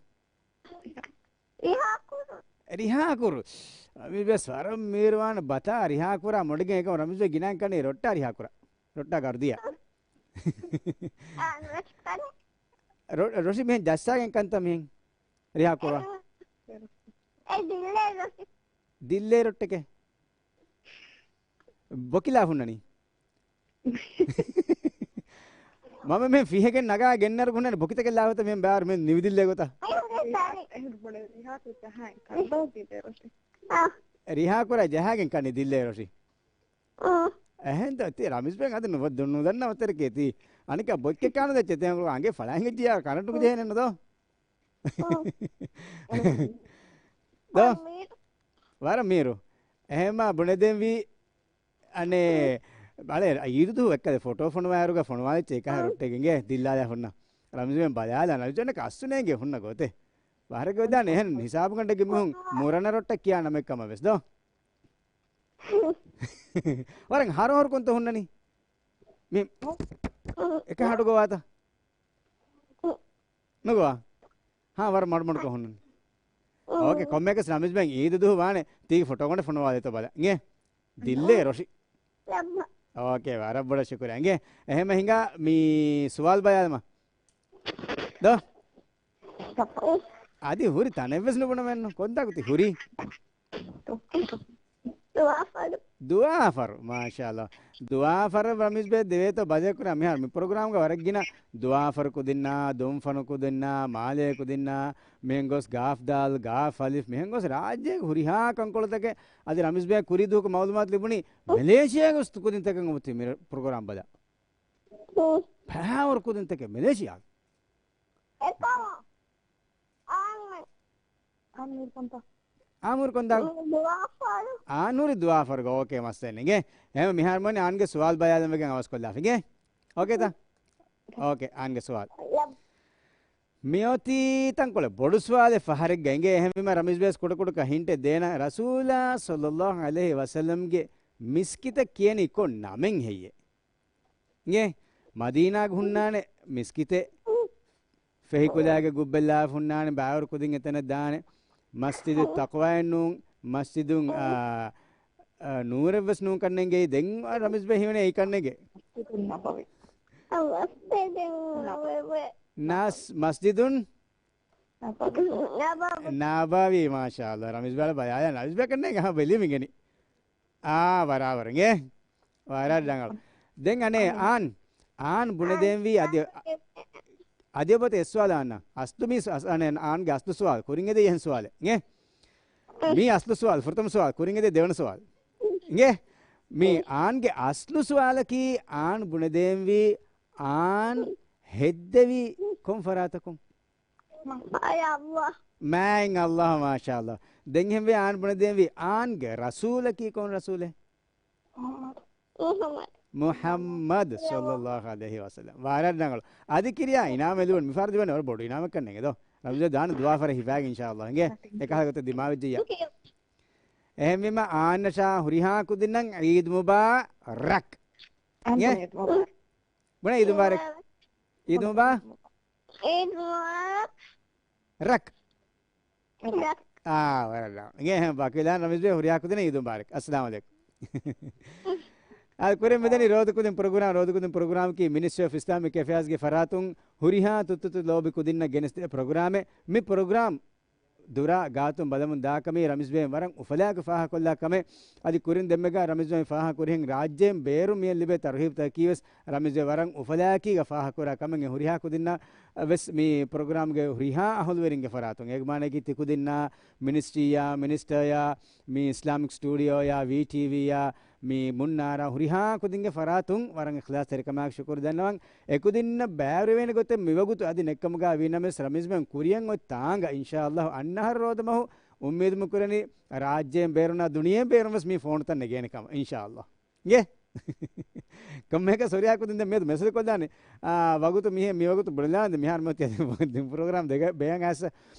ރިހާކުރު. ރިހާކުރު. ރަމީޒް ވެސް ވަރަށް މީރުވާން ބަތާ ރިހާކުރާ މޮޑިގެން އެކަމް ރަމީޒް ވެ ގިނައިން ކަނީ ރޮއްޓާ ރިހާކުރާ. ރޮއްޓާ ގަރުދިޔާ. ރޮ-، ރޮށި މިހެން ޖައްސާގެން ކަންތަ މިހެން ރިހާކުރާ. އެ ދިއްލޭ ރޮށި. ދިއްލޭ ރޮއްޓެކޭ. ބޮކިލާ ހުންނަނީ. މަމަ މެ ފިހެގެން ނަގާ ގެންނަރު ހުންނަނީ ބޮކިތަކެއް ލާހުތަ މެ ބާރު މެ ނިވިދިއްލޭ ގޮތަ. ރިހާކުރާ ޖަހާގެން ކަނީ ދިއްލޭ ރޮށި. އެހެންތަ ތި ރަމީޒް ބެން އަދި ނު-، ނުދަންނަ ވަތަރެކޭ ތީ. އަނެކާ ބޮއްޗެއް ކާނު ދެއްޗެ ތޭ އަނގޭ ފަޅާ ހިނގައްޖިޔާ ކަރަންޓު ޖެހޭނެ ނުދޯ. ދޯ؟ ވަރަށް މީރު. ވަރަށް މީރު. އެހެންމާ ބުނެދެންވީ އަނެ، ބަލެ، އީދު ދުވަހު އެއްކަލެ ފޮޓޯ ފޮނުވާއިރުގަ ފޮނުވާލިއްޗެ އެކަހަ ރޮއްޓެގެންގެ ދިއްލާލާ ހުންނަ. ރަމްޒުވެން ބަލާލާ، ރަމްޒުވެން ކައްސުނޭނގެ ހުންނަ ގޮތެ. ވަހަރެއްގެ ވެދާނެ އެހެން ހިސާބުގަނޑެއްގެ މީހުން މުރަނަ ރޮއްޓަށް ކިޔާ ނަމެއް ކަމަށް ވެސް ދޯ. ވަރަށް ހަރުހަރު ކޮންތޯ ހުންނަނީ؟ މި އެކަހަ ހަޑު ގޮވާތަ؟ ނުގޮވާ؟ ހާ، ވަރަށް މަޑުމަޑުކޮށް ހުންނަނީ. އޯކޭ، ކޮންމެއަކަސް ރަމީޒް ބެން އީދު ދުވަހު ވާނެ، ތީގެ ފޮޓޯ ގަނޑެއް ފޮނުވާލޭތޯ ބަލަ. އިނގޭ؟ ދިއްލޭ ރޮށި. އޯކޭ، ވަރަށް ބޮޑަށް ޝުކުރިއްޔާ. އިނގޭ، އެހެންމެ ހިނގާ މި ސުވާލު ބަލާލަމާ. ދޯ؟ އަދި ހުރި ތަނެއްވެސް ނުބުނަމެއްނު. ކޮންތާކު ތި ހުރީ؟ ދުވާފަރު. ދުވާފަރު، މާޝާﷲ. ދުވާފަރު ރަމީޒް ބޭ ދެވޭތޯ ބަލަކުރާ މިހާރު މި ޕްރޮގްރާމްގަ ވަރަށް ގިނަ ދުވާފަރު ކުދިންނާ، ދުންފަނު ކުދިންނާ، މާލޭ ކުދިންނާ، މިހެން ގޮސް ގާފް ދާލް، ގާފް އަލިފް، މިހެން ގޮސް ރާއްޖޭގެ ހުރިހާ ކަންކޮޅުތަކެއް އަދި ރަމީޒް ބޭ ކުރީ ދުވަހު މައުލޫމާތު ލިބުނީ މެލޭޝިޔާގެ ގޮސް ކުދިންތަކެއް އޮތީ މި ޕްރޮގްރާމް ބަލާ. ހުން. ފަހާވަރު ކުދިންތަކެއް މެލޭޝިޔާގެ. އެކަމަ. އާންމެ. އާންމުރި ކޮންތާ؟ އާންމުރި ކޮންތާ؟ ދުވާފަރު. އާންމުރި ދުވާފަރުގަ. އޯކޭ، މައްސަލައެއް ނެގޭ. އެހެން މިހާރު މޮނި އާންގެ ސުވާލު ބަޔާލަން ވެގެން އަވަސްކޮށްލާފި އިނގޭ. އޯކޭތަ؟ އޯކޭ، އާންގެ ސުވާލު. މިއޮތީ ތަންކޮޅެއް ބޮޑު ސުވާލެއް ފަހަރެއްގަ އިނގޭ. އެހެންވީމަ ރަމީޒް ބޭސް ކުޑަކުޑަކަށް ހިންޓެއް ދޭނަ. ރަސޫލާ ޞައްލައްލާހު ޢަލައިހި ވަސައްލަމްގެ މިސްކިތަށް ކިޔަނީ ކޮން ނަމެއް ހެއްޔޭ؟ އިނގޭ، މަދީނާގަ ހުންނާނެ މިސްކިތެއް، ފެހި ކުލައިގެ ގުއްބެއް ލާފަ ހުންނާނެ، ބާވަރު ކުދިން އެތަނަށް ދާނެ. މަސްޖިދު ތަޤްވާއެއް ނޫން، މަސްޖިދު، އާ، އާ، ނޫރެއް ވެސް ނޫން ކަންނޭނގެ. ދެން ރަމީޒް ބޭ ހީވަނީ އެއީ ކަންނޭނގެ. މަސްޖިދު ނަބަވީ. ނާސް މަސްޖިދުން ނަބަވީ. ނަބަވީ، މާޝާﷲ. ރަމީޒް ބޭ ބަޔާލާ، ރަމީޒް ބޭ ކަންނޭނގެ. ހާ، ބެލީމަ އިނގޭނީ. އާ، ބަރާބަރު އިނގޭ. ވަރަށް ރަނގަޅު. ދެން އަނެއް އާން، އާން ބުނެދޭންވީ އަދި، އަދި އޮބަތަ އެއް ސުވާލަށް އަންނަ. އަސްލު މީ ސު-، އަސް-، އަނެއް އާންގެ އަސްލު ސުވާލު. ކުރިން އެދޭ އެހެން ސުވާލެއް. އިނގޭ؟ މީ އަސްލު ސުވާލު، ފުރަތަމަ ސުވާލު. ކުރިން އެދޭ ދެވަނަ ސުވާލު. އިނގޭ؟ މީ އާންގެ އަސްލު ސުވާލަކީ އާން ބުނެދޭންވީ އާން ހެއްދެވީ ކޮން ފަރާތަކުން؟ މާތް ﷲ، މާޝާﷲ. ދެން އެހެންވެ އާން ބުނެދޭންވީ އާންގެ ރަސޫލަކީ ކޮން ރަސޫލެއް؟ މުޙައްމަދު. މުޙައްމަދު ޞައްލައްލާހު ޢަލައިހި ވަސައްލަމް. ވަރަށް ރަނގަޅު. އަދި ކިރިޔާ އިނާމެއް ލިބުން މިފަހަރު ދިވެން ވަރަށް ބޮޑު އިނާމެއް ކަންނޭނގެ ދޯ. ރަމްޒާން ދާން ދުވާފަރަށް ހިފާގެ އިންޝާﷲ. އިނގޭ؟ އެކަހަލަ ގޮތަށް ދިމާވެއްޖެއްޔާ. އެހެންވީމަ އާންނަށާ ހުރިހާ ކުދިންނަށް ޢީދު މުބާރަކް. އިނގޭ؟ ބުނެ ޢީދު މުބާރަކް. ޢީދު މުބާ-، ޢީދު މުބާރަކް. ރަކް. ރަކް. އާ، ވަރަށް ރަނގަޅު. އިނގޭ އެހެން ބަކިލާން ރަމީޒް ބޭ ހުރިހާ ކުދިންނަށް ޢީދު މުބާރަކް. އައްސަލާމު ޢަލައިކުމް. އާ، ކުރިން މިދަނީ ރޯދަ ކުދިން ޕްރޮގްރާމް، ރޯދަ ކުދިން ޕްރޮގްރާމަކީ މިނިސްޓްރީ އޮފް އިސްލާމިކް އެފެއާޒްގެ ފަރާތުން ހުރިހާ ތުއްތުތު ލޯބި ކުދިންނަށް ގެނެސްދޭ ޕްރޮގްރާމެއް. މި ޕްރޮގްރާމް ދުރާ ގާތުން ބަލަމުން ދާކަމީ ރަމީޒް ބޭ ވަރަށް އުފަލާއެކު ފާހަގަކޮށްލާ ކަމެއް. އަދި ކުރިން ދެންމެގަ ރަމީޒް ބޭ ފާހަގަކުރިހެން ރާއްޖޭން ބޭރު މިއަށް ލިބޭ ތަރުހީބުތަކަކީވެސް ރަމީޒް ބޭ ވަރަށް އުފަލާއެކީގަ ފާހަގަކުރާ ކަމެއް. އެ ހުރިހާ ކުދިންނަށް ވެސް މި ޕްރޮގްރާމްގެ ހުރިހާ އަހުލުވެރިންގެ ފަރާތުން، އޭގެ މާނައަކީ ތިކުދިންނާ، މިނިސްޓްރީއާ، މިނިސްޓަރޔާ، މި އިސްލާމިކް ސްޓޫޑިއޯޔާ، ވީޓީވީއާ، މި މުންނާރާ ހުރިހާ ކުދިންގެ ފަރާތުން ވަރަށް އިޚްލާޞްތެރިކަމާއެކު ޝުކުރު ދަންނަވަން. އެކުދިންނަށް ބައިވެރިވޭނެ ގޮތެއް މިވަގުތު އަދި ނެއްކަމުގަ ވީނަމަވެސް ރަމީޒް ބޭ ކުރިޔަށް އޮތް ތާނގަ އިންޝާﷲ އަންނަ އަހަރު ރޯދަމަހު އުއްމީދު މި ކުރަނީ ރާއްޖޭން ބޭރުންނާ ދުނިޔެއިން ބޭރުން ވެސް މި ފޯނުތައް ނެގޭނެ ކަމަށް އިންޝާﷲ. އިނގޭ؟ ކޮންމެއަކަސް ހުރިހާ ކުދިން ދެން މިއަދު މެސެޖް ކޮށްލާނެ. އާ، ވަގުތު މިހެ-، މި ވަގުތު ބުނެލާނެ މިހާރު މި ޕްރޮގްރާމް ދެގަ ބޭން އައިސް.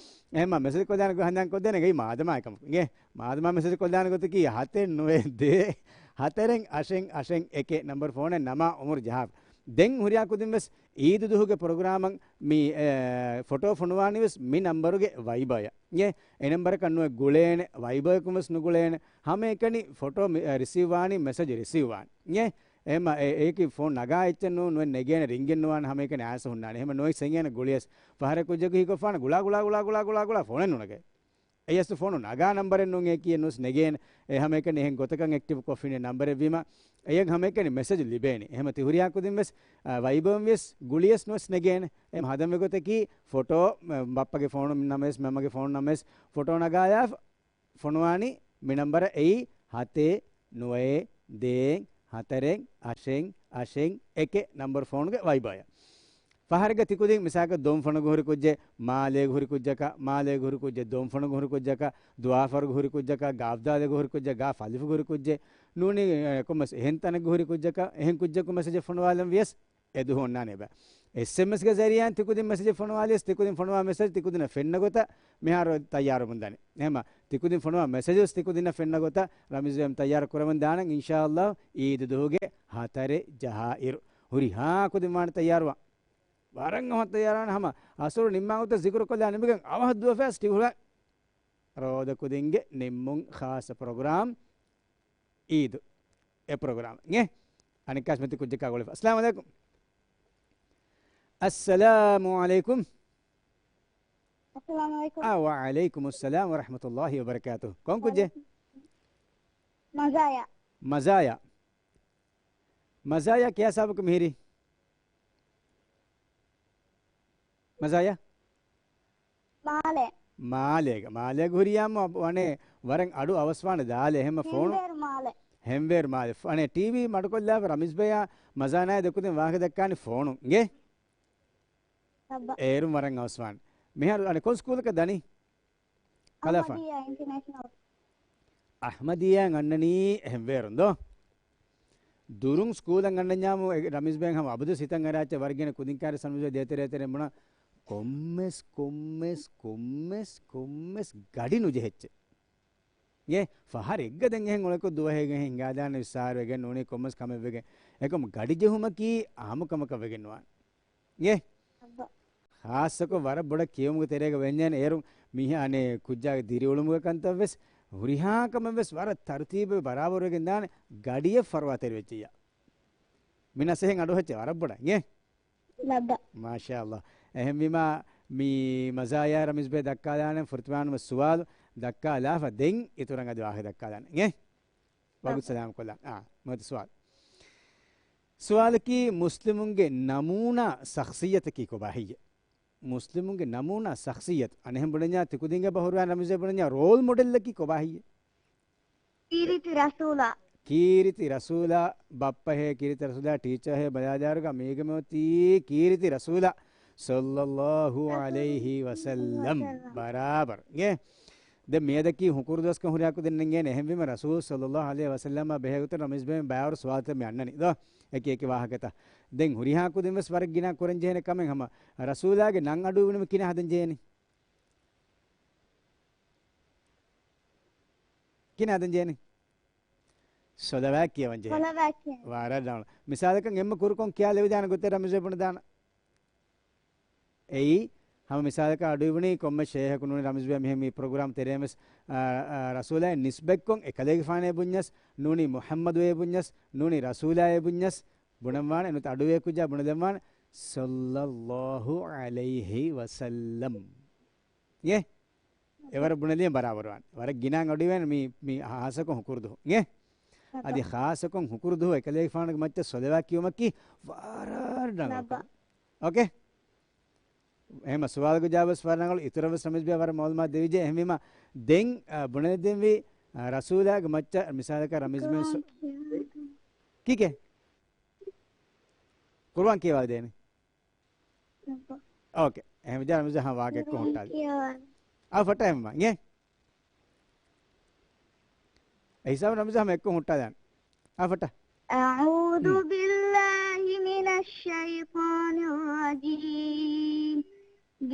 އެހެންމަ މެސެޖް ކޮށްލާނެ ގޮތް ހަނދާން ކޮށްދޭނެ ގަތް މާދަމާ އެކަމަކު. އިނގޭ؟ މާދަމާ މެސެޖް ކޮށްލާނެ ގޮތަކީ ހަތެއް ނުވެ ދޭއް ހަތަރެއް އަށެއް އަށެއް އެކެއް ނަމްބަރު ފޯނެއް ނަމާ އުމުރު ޖަހާފަ. ދެން ހުރިހާ ކުދިން ވެސް އީދު ދުހުގެ ޕްރޮގްރާމަށް މި، އެ، ފޮޓޯ ފޮނުވާނީ ވެސް މި ނަމްބަރުގެ ވައިބަޔަށް. އެ ނަމްބަރަކަށް ނުވެ ގުޅޭނެ، ވައިބަޔަކުން ވެސް ނުގުޅޭނެ. ހަމައެކަނި ފޮޓޯ މި-، އެ، ރިސީވް ވާނީ، މެސެޖް ރިސީވް ވާނީ. އެ، އެހެމަ އެ-، އެއީކީ ފޯން ނަގާ އެއްޗެއް ނޫން، ނުވެ ނެގޭނެ ރިންގެއް ނުވާނެ، ހަމައެކަނި އާސަ ހުންނާނެ. އެހެމަ ނުވެސް އެނގޭނެ ގުޅިޔަސް. ފަހަރެއް ކުއްޖަކު ހީކޮށްފާނެ ގުޅާ، ގުޅާ، ގުޅާ، ގުޅާ، ގުޅާ، ގުޅާ، ފޯނެއް ނުނަގޭ. އެޔަސް ފޯނު ނަގާ ނަމްބަރެއް ނޫނޭ ކިޔެއް ނުވެސް ނެގޭނެ. އެ ހަމައެކަނި އެހެން ގޮތަކަށް އެކްޓިވް ކޮށްފިނޭ ނަމްބަރެއް ވީމަ، އެޔަށް ހަމައެކަނި މެސެޖް ލިބޭނެ. އެހެމަ ތި ހުރިހާ ކުދިން ވެސް، އާ، ވައިބައިން ވިޔަސް ގުޅިޔަސް ނުވެސް ނެގޭނެ. އެހެމަ ހަދަން ވެ ގޮތަކީ ފޮޓޯ، މަ-، ބައްޕަގެ ފޯނު ނަމަވެސް، މަންމަގެ ފޯނު ނަމަވެސް ފޮޓޯ ނަގާލާފަ ފޮނުވާނީ މި ނަމްބަރަށް. އެއީ ހަތެއް ނުވައެއް ދޭއް ހަތަރެއް އަށެއް އަށެއް އެކެއް ނަމްބަރު ފޯނުގެ ވައިބަޔަށް. ފަހަރެއްގަ ތިކުދިން މިސާލަކަށް ދޮންފަނުގަ ހުރި ކުއްޖެއް، މާލޭގަ ހުރި ކުއްޖަކަށް، މާލޭގަ ހުރި ކުއްޖެއް، ދޮންފަނުގަ ހުރި ކުއްޖަކަށް، ދުވާފަރުގަ ހުރި ކުއްޖަކަށް، ގާފްދާލޭގަ ހުރި ކުއްޖެއް، ގާފް އަލިފުގަ ހުރި ކުއްޖެއް، ނޫނީ، އެ، ކޮންމެސް އެހެން ތަނެއްގަ ހުރި ކުއްޖަކަށް، އެހެން ކުއްޖަކު މެސެޖެއް ފޮނުވާލަން ވިޔަސް، އެ ދުހު އޮންނާނެ ބަ. އެސްއެމްއެސްގެ ޒަރީއާއިން ތިކުދިން މެސެޖެއް ފޮނުވާލިޔަސް، ތިކުދިން ފޮނުވާ މެސެޖް ތިކުދިނަށް ފެންނަ ގޮތަށް މިހާރު ތައްޔާރުވަމުން ދާނެ. އެހެމަ ތިކުދިން ފޮނުވާ މެސެޖް ވެސް ތިކުދިނަށް ފެންނަ ގޮތަށް ރަމީޒް ބޭ ތައްޔާރު ކުރަމުން ދާނަން އިންޝާﷲ އީދު ދުހުގެ ހަތަރެއް ޖަހާއިރު. ހުރިހާ ކުދިން ވާނެ ތައްޔާރުވާން. ވަރަށް އަވަހަށް ތައްޔާރުވާނެ. ހަމަ އަސުރު ނިންމާ ގޮތަށް ޒިކުރު ކޮށްލާ ނިމިގެން އަވަހަށް ދުވަފައިސް ޓިވީ ހުޅަން. ރޯދަ ކުދިންގެ ނިންމުން ޚާއްޞަ ޕްރޮގްރާމް އީދު. އެ ޕްރޮގްރާމް އިނގޭ. އަނެއްކާސް މެތި ކުއްޖަކާ ގުޅިފަ. އައްސަލާމު ޢަލައިކުމް. އައްސަލާމު ޢަލައިކުމް. އައްސަލާމު ޢަލައިކުމް. އާ، ވަޢަލައިކުމުއްސަލާމް ވަރަޙްމަތުﷲި ވަބަރަކާތުހު. ކޮން ކުއްޖެއް؟ މަޒާޔާ. މަޒާޔާ. މަޒާޔާ ކިޔާ ސާބަކު މިހިރީ؟ މަޒާޔާ؟ މާލޭ. މާލޭގަ، މާލޭގަ ހުރިޔާމު ވަނެ ވަރަށް އަޑު އަވަސްވާނެ ދާލެ. އެހެމަ ފޯނު ހެންވޭރު މާލޭ. ހެންވޭރު މާލޭ. ވަނެ ޓީވީ މަޑުކޮށްލާފަ ރަމީޒް ބޭޔާ މަޒާނާޔާ ދެކުދިން ވާހަކަ ދައްކާނީ ފޯނު. އިނގޭ؟ އެއިރުން ވަރަށް އަވަސްވާނެ. މިހާރު އަނެ ކޮން ސްކޫލަކަށް ދަނީ؟ ކަލާފާން. އަޙްމަދިއްޔާ އިންޓަރނޭޝަނަލް. އަޙްމަދިއްޔާއަށް އަންނަނީ އެހެން ވޭރުން ދޯ؟ ދުރުން ސްކޫލަށް އަންނަންޏާމު އެ ރަމީޒް ބޭން ހަމަ އަބަދު ސިތަށް އަރާއްޗަ ވަރަށްގިނަ ކުދިން ކާރި ރަމީޒް ބޭ ދޭތެރޭތެރޭ ބުނާ ކޮންމެސް، ކޮންމެސް، ކޮންމެސް، ކޮންމެސް ގަޑި ނުޖެހެއްޗެއް. އޭ، ފަހަރެއްގަ ދެން އެހެން އުޅެކޮށް ދުވަހެއްގަ ހިނގާދާނެ ވިއްސާރު ވެގެން ނޫނީ ކޮންމެސް ކަމެއް ވެގެން. އެކަމު ގަޑި ޖެހުމަކީ އާއްމު ކަމަކަށް ވެގެން ނުވާނެ. އޭ؟ އައްބަ. ޚާއްޞަކޮށް ވަރަށް ބޮޑަށް ކިޔެވުމުގެ ތެރޭގަ ވެންޏޭނެ އޭރު މީހާ އަނެއް ކުއްޖާގެ ދިރިއުޅުމުގެ ކަންތައް ވެސް ހުރިހާ ކަމެއް ވެސް ވަރަށް ތަރުތީބު ބަރާބަރުވެގެން ދާނެ ގަޑިއެއް ފަރުވާތެރި ވެއްޖެއްޔާ. މި ނަސޭހަތް އަޑުއަހައްޗެއް ވަރަށް ބޮޑަށް އިނގޭ. ލައްބަ. މާޝާﷲ. އެހެންވީމާ، މި މަޒާޔާ ރަމީޒް ބޭ ދައްކާލާނެ ފުރަތަމަ ސުވާލު ދައްކާލާފަ ދެން އިތުރަށް އަދި ވާހަކަ ދައްކާލާނެ. އިނގޭ؟ ވަގުތު ސަލާމް ކޮށްލާނެ. އާ، މިއޮތީ ސުވާލު. ސުވާލަކީ، މުސްލިމުންގެ ނަމޫނާ ޝަޚްޞިއްޔަތަކީ ކޮބާ ހެއްޔޭ؟ މުސްލިމުންގެ ނަމޫނާ ޝަޚްޞިއްޔަތު. އަނެއްހެން ބުނަންޏާ ތިކުދިންގެ ބަހުރުވާ ރަމީޒް ބުނަންޏާ ރޯލް މޮޑެލްއަކީ ކޮބާ ހެއްޔޭ؟ ކީރިތި ރަސޫލާ. ކީރިތި ރަސޫލާ، ބައްޕަހޭ ކީރިތި ރަސޫލާ، ޓީޗަރހޭ ބަލާލާއިރުގަ މީގަ މިއޮތީ ކީރިތި ރަސޫލާ ޞައްލައްލާހު ޢަލައިހި ވަސައްލަމް. ބަރާބަރު. އިނގޭ؟ ދެން މިއަދަކީ ހުކުރު ދުވަސްކަން ހުރިހާ ކުދިން އިނގޭނެ. އެހެންވީމަ ރަސޫލު ޞައްލައްލާހު ޢަލައިހި ވަސައްލަމާ ބެހޭ ގޮތުން ރަމީޒް ބޭން ބައިވަރު ސުވާލުތައް މި އަންނަނީ ދޯ. އެކި އެކި ވާހަކަތައް. ދެން ހުރިހާ ކުދިން ވެސް ވަރަށް ގިނަ ކުރަން ޖެހޭނެ ކަމެއް ހަމަ ރަސޫލާގެ ނަން އަޑު އިވުނުމަކީ ކިހިނެއް ހަދަން ޖެހޭނީ؟ ކިހިނެއް ހަދަން ޖެހޭނީ؟ ޞަލަވާތް ކިޔަވަން ޖެހޭ. ޞަލަވާތް ކިޔަން. ވަރަށް ރަނގަޅު. މިސާލަކަށް އެންމެ ކުރުކޮށް ކިޔާ ލެވިދާނެ ގޮތެއް ރަމީޒް ބޭ ބުނެދާނަ. އެއީ، ހަމަ މިސާލަކަށް އަޑު އިވުނީ ކޮންމެ ޝޭހަކު ނޫނީ ރަމީޒް ބޭ މިހެން މި ޕްރޮގްރާމް ތެރޭން ވެސް، އާ، އާ، ރަސޫލާއަށް ނިސްބަތްކޮށް އެކަލޭގެފާނޭ ބުންޏަސް، ނޫނީ މުޙައްމަދުއޭ ބުންޏަސް، ނޫނީ ރަސޫލާއޭ ބުންޏަސް، ބުނަންވާނެ، ނުވަތަ އަޑުއިވޭ ކުއްޖާ ބުނެލަންވާނެ، ޞައްލައްލާހު ޢަލައިހި ވަސައްލަމް. އިނގޭ؟ އެވަރަށް ބުނެލިޔަން ބަރާބަރުވާނެ. ވަރަށް ގިނައިން އަޑުއިވޭނެ މި، މި ޚާއްޞަކޮށް ހުކުރު ދުހު. އިނގޭ؟ އަދި ޚާއްޞަކޮށް ހުކުރު ދުހު އެކަލޭގެފާނުގެ މައްޗަށް ޞަލަވާތް ކިޔުމަކީ ވަރަށް ރަނގަޅު ކަމެއް. އޯކޭ؟ އެހެންމަ ސުވާލުގެ ޖަވާބު ވެސް ވަރަށް ރަނގަޅު، އިތުރަށް ވެސް ރަމީޒް ބޭ ވަރަށް މަޢުލޫމާތު ދެވިއްޖެ. އެހެންވީމަ ދެން، އަ، ބުނެދެންވީ، އަ، ރަސޫލާގެ މައްޗަށް މިސާލަކަށް ރަމީޒް ބޭ ސު-، ކީކޭ؟ ޤުރުއާން ކިޔަވާ ދޭނެ. އޯކޭ. އެހެން ވިދާޅު މިޒާ ހަމަ ވާގެ އެއްކޮށް ހުއްޓާލި. އާ، ފައްޓާ ހަމަ. އިނގޭ؟ އެ ހިސާބުން މިޒާ ހަމަ އެއްކޮށް ހުއްޓާލާން. އާ، ފައްޓާ. أعوذ بالله من الشيطان الرجيم.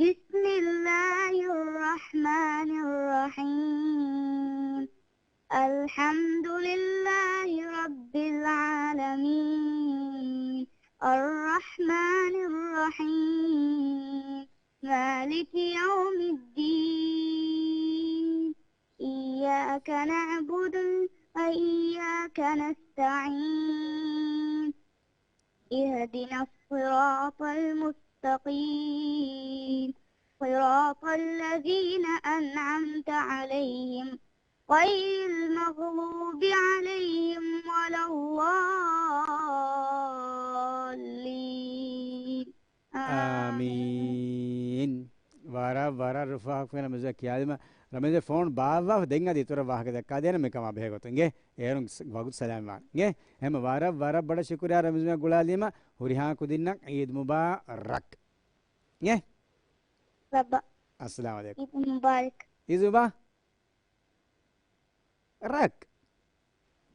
بسم الله الرحمن الرحيم. الحمد لله رب العالمين. الرحمن الرحيم. مالك يوم الدين. إياك نعبد وإياك نستعين. اهدنا الصراط المستقيم. صراط الذين أنعمت عليهم غير المغضوب عليهم ولا الضالين. އާމީން. ވަރަށް، ވަރަށް ރުފާކުވެ ނަމަވެސް ކިޔާލީމަ ރަމީޒް ފޯނު ބާއްވާފަ ދެން އަދި އިތުރަށް ވާހަކަ ދައްކާދޭނަމޭ ކަމާ ބެހޭ ގޮތުން އިނގޭ. އޭރުން ވަގުތު ސަލާމް ވާން އިނގޭ. އެހެންމަ ވަރަށް، ވަރަށް ބޮޑަށް ޝުކުރިއްޔާ ރަމީޒް ގުޅާލީމަ ހުރިހާ ކުދިންނަށް އީދު މުބާރަކް. އިނގޭ. ލައްބަ. އައްސަލާމު ޢަލައިކުމް. ޢީދު މުބާރަކް. ޢީދު މުބާ ރަކް.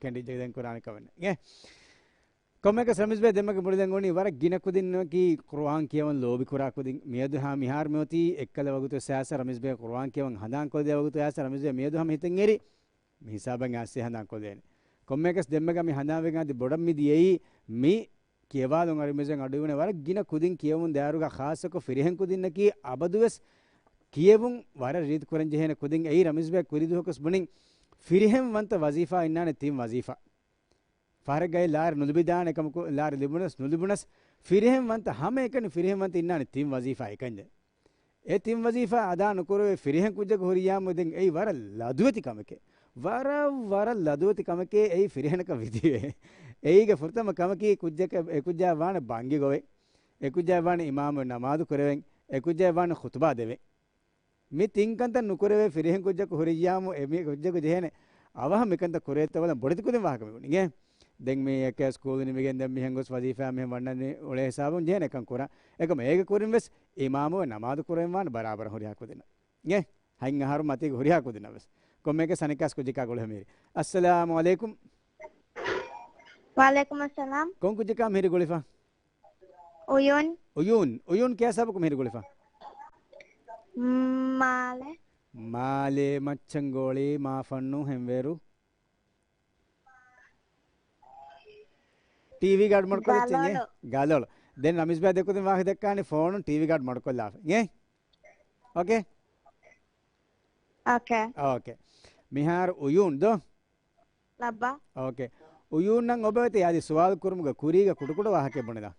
ކެނޑިއްޖެ ދެން ކުރާނެ ކަމެއް ނެތް. އެ. ކޮންމެއަކަސް ރަމީޒް ބޭ ދެންމެގެ މުޅި ދެން އުޅުނީ ވަރަށް ގިނަ ކުދިންނަކީ ޤުރުއާން ކިޔަވަން ލޯބި ކުރާ ކުދިން. މިއަދު ހާ މިހާރު މިއޮތީ އެއްކަލަ ވަގުތު ސާސަ ރަމީޒް ބޭ ޤުރުއާން ކިޔަވަން ހަނދާން ކޮށްދޭ ވަގުތު ސާސަ ރަމީޒް ބޭ މިއަދު ހަމަ ހިތަށް އެރި މި ހިސާބަށް އައިސް ހަނދާން ކޮށްދޭނެ. ކޮންމެއަކަސް ދެންމެގަ މި ހަނދާން ވެގެން އަދި ބޮޑަށް މި ދިޔައީ މި ކިޔަވާލުން އަރިމެޒެން އަޑުއިވުނެ ވަރަށް ގިނަ ކުދިން ކިޔެވުން ދާއިރުގަ ޚާއްޞަކޮށް ފިރިހެން ކުދިންނަކީ އަބަދުވެސް ކިޔެވުން ވަރަށް ރީތި ކުރަން ޖެހޭނެ ކުދިން. އެއީ ރަމީޒް ބޭ ކުރިދުވަހަކުސް ބުނިން ފިރިހެން ވަންތަ ވަޒީފާ އިންނާނެ ތިން ވަޒީފާ. ފަހަރެއްގައި ލާރި ނުލިބިދާނެ ކަމަކު، ލާރި ލިބުނަސް ނުލިބުނަސް ފިރިހެން ވަންތަ ހަމައެކަނި ފިރިހެން ވަންތަ އިންނާނެ ތިން ވަޒީފާ އެކަންޏެއް. އެ ތިން ވަޒީފާ އަދާ ނުކުރެވޭ ފިރިހެން ކުއްޖަކު ހުރިޔާމު ދެން އެއީ ވަރަށް ލަދުވެތި ކަމެކޭ. ވަރަށް، ވަރަށް ލަދުވެތި ކަމެކޭ އެއީ ފިރިހެނަކަށް ވިދިވޭ. އެއީގެ ފުރަތަމަ ކަމަކީ ކުއްޖަކަށް، އެ ކުއްޖާ ވާނެ ބަންގި ގޮވެ. އެ ކުއްޖާ ވާނެ އިމާމު ނަމާދު ކުރެވެން. އެ ކުއްޖާ ވާނެ ޚުތުބާ ދެވެން. މި ތިން ކަންތައް ނުކުރެވޭ ފިރިހެން ކުއްޖަކު ހުރިއްޔާމު އެ މި ކުއްޖަކު ޖެހޭނެ އަވަހަށް މިކަންތައް ކުރެވޭތޯ ބަލަން ބޮޑެތި ކުދިން ވާހަކަ މިވުނީ އިނގޭ. ދެން މި އެކޭ ސްކޫލް ނިމިގެން ދެން މިހެން ގޮސް ވަޒީފާ މިހެން ވަންނަނީ އުޅޭ ހިސާބުން ޖެހޭނެ އެކަން ކުރާ. އެކަމަ އޭގެ ކުރިން ވެސް އިމާމު ނަމާދު ކުރެވެން ވާނެ ބަރާބަރަށް ހުރިހާ ކުދިންނަށް. އިނގޭ. ހަތް އަހަރު މަތީގެ ހުރިހާ ކުދިންނަށް ވެސް. ކޮންމެއަކަސް އަނެއްކާސް ކުއްޖަކާ ގުޅި ހަމީރި. އައްސަލާމު ޢަލައިކުމް. ވަޢަލައިކުމް އައްސަލާމް. ކޮން ކުއްޖަކާ މިހިރި ގުޅިފަ؟ އުޔޫން. އުޔޫން. އުޔޫން ކޭ ސަބަބަކު މިހިރި ގުޅިފަ؟ މާލެ. މާލެ މައްޗަންގޯޅި މާފަންނު ހެންވޭރު. ޓީވީ ގާޑް މޮޑުކޮށްލިއްޖެ އިނގޭ. ގަލޮޅު. ގަލޮޅު. ދެން ރަމީޒް ބާ ދެކުދިން ވާހަކަ ދައްކާނެ ފޯނުން ޓީވީ ގާޑް މޮޑުކޮށްލާފަ އިނގޭ. އޯކޭ. އޯކޭ. އޯކޭ. މިހާރު އުޔޫން ދޯ؟ ލައްބަ. އޯކޭ. އުޔޫން ނަން އޮބަވެތި އަދި ސުވާލު ކުރުމުގެ ކުރީގަ ކުޑަކުޑަ ވާހަކަ ބުނެދާ.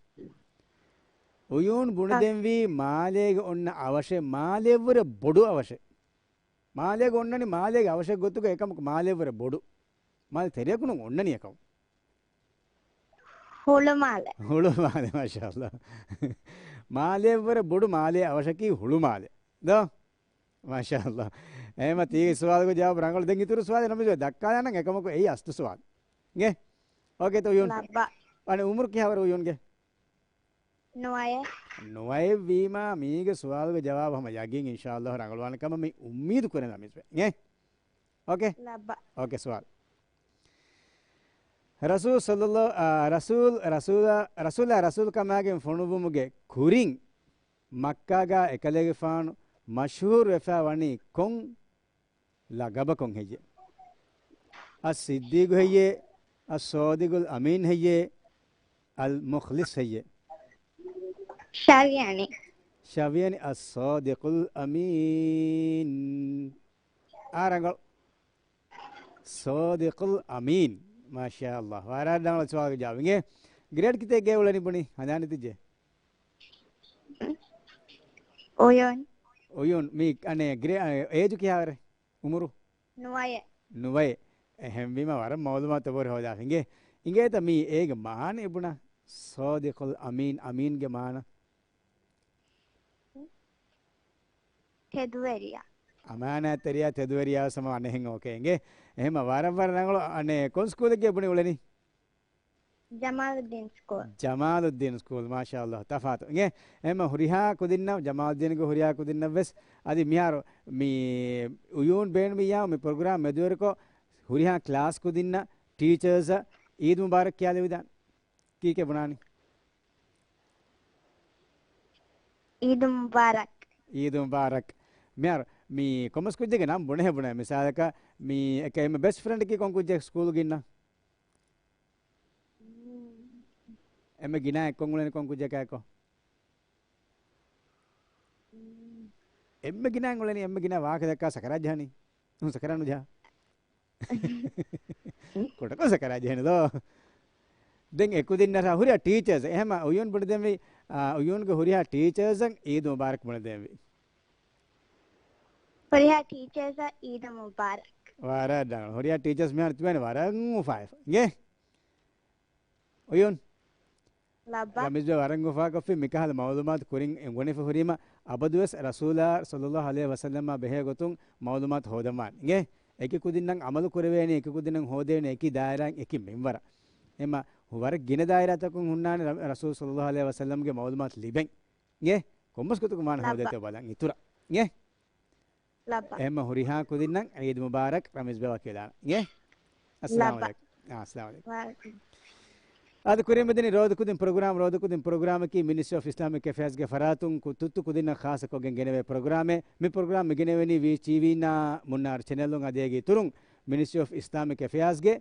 އުޔޫން ބުނެދެންވީ މާލޭގަ އޮންނަ އަވަށެއް، މާލެއަށްވުރެ ބޮޑު އަވަށެއް. މާލޭގަ އޮންނަނީ މާލޭގެ އަވަށެއް ގޮތުގަ އެކަމަކު މާލެއަށްވުރެ ބޮޑު. މާލެ ތެރެއަކުނު އޮންނަނީ އެކަމަކު. ހުޅުމާލެ. ހުޅުމާލެ، މާޝާﷲ. މާލެއަށްވުރެ ބޮޑު މާލޭ އަވަށަކީ ހުޅުމާލެ. ދޯ؟ މާޝާﷲ. އެހެމަ ތީގެ ސުވާލުގެ ޖަވާބު ރަނގަޅު. ދެން އިތުރު ސުވާލެއް ނަމަވެސް ދައްކާލާނަން އެކަމަކު އެއީ އަސްލު ސުވާލު. އިނގޭ؟ އޯކޭ ތޯ އުޔޫން؟ ލައްބަ. އަނެއް އުމުރު ކިހާވަރު އުޔޫންގެ؟ ނުވައެއް. ނުވައެއް ވީމާ މީގެ ސުވާލުގެ ޖަވާބު ހަމަ ޔަގީން އިންޝާﷲ ރަނގަޅުވާނެ ކަމަށް މި އުއްމީދު ކުރަން ރަމީޒް ބޭ. އިނގޭ؟ އޯކޭ؟ ލައްބަ. އޯކޭ ސުވާލު. ރަސޫލު ޞައްލައްލާހު، އާ، ރަސޫލު، ރަސޫލާ، ރަސޫލާ ރަސޫލުކަމާގެން ފޮނުއްވުމުގެ ކުރިން މައްކާގާ އެކަލޭގެފާނު މަޝްހޫރުވެފާ ވަނީ ކޮން ލަގަބަކުން ހެއްޔެ؟ އައްސިއްދީގު ހެއްޔޭ؟ އައްސޯދިގުލް އަމީން ހެއްޔޭ؟ އަލް މުޚްލިޞް ހެއްޔޭ؟ ޝަވިޔަނި. ޝަވިޔަނި އައްސޯދިގުލް އަމީން. އާ ރަނގަޅު. ޞޯދިޤުލް އަމީން. މާޝާﷲ. ވަރަށް ރަނގަޅު ސުވާލުގެ ޖަވާބު. އިނގޭ، ގްރޭޑް ކިތައް ގޭ އުޅެނީ ބުނީ؟ ހަނދާން ދިއްޖެ؟ އުޔޫން. އުޔޫން. މީ އަނެއް ގްރޭ-، އަ، އޭޖު ކިހާވަރެއް؟ އުމުރު؟ ނުވައެއް. ނުވައެއް. އެހެންވީމަ ވަރަށް މައުލޫމާތު ބޮޑަށް ހޯދާފަ. އިނގޭ، އިނގޭތަ މީ އޭގެ މާނަ އެބުނާ؟ ޞޯދިޤުލް އަމީން، އަމީންގެ މާނަ؟ ތެދުވެރިޔާ. އަމާނާތްތެރިޔާ، ތެދުވެރިޔާ ވެސް ހަމަ އަނެއްހެން އޯކޭ އިނގޭ. އެހެމަ ވަރަށް ވަރަށް ރަނގަޅު. އަނެއް ކޮން ސްކޫލެއްގޭ ބުނި އުޅެނީ؟ ޖަމާލުއްދީން ސްކޫލް. ޖަމާލުއްދީން ސްކޫލް، މާޝާﷲ، ތަފާތު. އިނގޭ، އެހެމަ ހުރިހާ ކުދިންނަށް، ޖަމާލުއްދީންގެ ހުރިހާ ކުދިންނަށް ވެސް އަދި މިހާރު މި އުޔޫން ބޭނުމިއްޔާ މި ޕްރޮގްރާމް މެދުވެރިކޮށް ހުރިހާ ކްލާސް ކުދިންނަށް، ޓީޗާސްއަށް އީދު މުބާރަކް ކިޔާލެވިދާނެ. ކީކޭ ބުނާނީ؟ އީދު މުބާރަކް. އީދު މުބާރަކް. މިހާރު މި ކޮންމެސް ކުއްޖެއްގެ ނަން ބުނެހޭ ބުނޭ. މިސާލަކަށް މި އެކަ އެންމެ ބެސްޓް ފްރެންޑަކީ ކޮން ކުއްޖެއް ސްކޫލުގަ އިންނަ؟ އެންމެ ގިނަ އެއްކޮށް އުޅެނީ ކޮން ކުއްޖަކާއެކޯ؟ އެންމެ ގިނަ އުޅެނީ، އެންމެ ގިނަ ވާހަކަ ދައްކާ ސަކަރާތް ޖަހަނީ. ނޫން ސަކަރާތް ނުޖަހާ. ކުޑަކޮށް ސަކަރާތް ޖެހެނެ ދޯ. ދެން އެކުދިންނަށް ހުރިހާ ޓީޗާސް، އެހެމަ އުޔޫން ބުނެދެންވީ، އާ، އުޔޫންގެ ހުރިހާ ޓީޗާސް އަށް އީދު މުބާރަކް ބުނެދެންވީ. ހުރިހާ ޓީޗާސް އަށް އީދު މުބާރަކް. ވަރަށް ރަނގަޅު. ހުރިހާ ޓީޗާސް މިހާރު ތިބޭނެ ވަރަށް އުފާވެފަ. އިނގޭ؟ އުޔޫން. ލައްބަ. ރަމީޒް ބޭ ވަރަށް އުފާކޮށްފި މިކަހަލަ މައުލޫމާތު ކުރިން އެނގުނިފަ ހުރީމަ، އަބަދުވެސް ރަސޫލާ ޞައްލައްލާހު ޢަލައިހި ވަސައްލަމާ ބެހޭ ގޮތުން މައުލޫމާތު ހޯދަންވާނެ. އިނގޭ؟ އެކި ކުދިންނަށް އަމަލު ކުރެވޭނެ، އެކި ކުދިންނަށް ހޯދޭނެ އެކި ދާއިރާއިން އެކި މިންވަރަށް. އެމަ ވަރަށް ގިނަ ދާއިރާތަކުން ހުންނާނެ ރަ-، ރަސޫލު ޞައްލައްލާހު ޢަލައިހި ވަސައްލަމްގެ މައުލޫމާތު ލިބެން. އިނގޭ؟ ކޮންމެސް ގޮތަކުން ވާނެ ހޯދޭތޯ ބަލަން އިތުރަށް. އިނގޭ؟ ލައްބަ. އެހެމަ ހުރިހާ ކުދިންނަށް ޢީދު މުބާރަކް ރަމީޒް ބޭ ވަކީލާނަށް. އިނގޭ؟ އައްސަލާމު ލައްބަ. ޢަލައިކުމް. އާ، އައްސަލާމު ޢަލައިކުމް. ވަޢަލައިކުމް. އަދި ކުރިން މިދިނީ ރޯދަކުދިން ޕްރޮގްރާމް، ރޯދަކުދިން ޕްރޮގްރާމަކީ މިނިސްޓްރީ އޮފް އިސްލާމިކް އެފެއާޒްގެ ފަރާތުން ކު-، ތުއްތު ކުދިންނަށް ޚާއްޞަކޮށްގެން ގެނެވޭ ޕްރޮގްރާމެއް. މި ޕްރޮގްރާމް މިގެނެވެނީ ވީ ޓީވީންނާ މުންނާރު ޗެނެލުން އަދި އޭގެ އިތުރުން މިނިސްޓްރީ އޮފް އިސްލާމިކް އެފެއާޒްގެ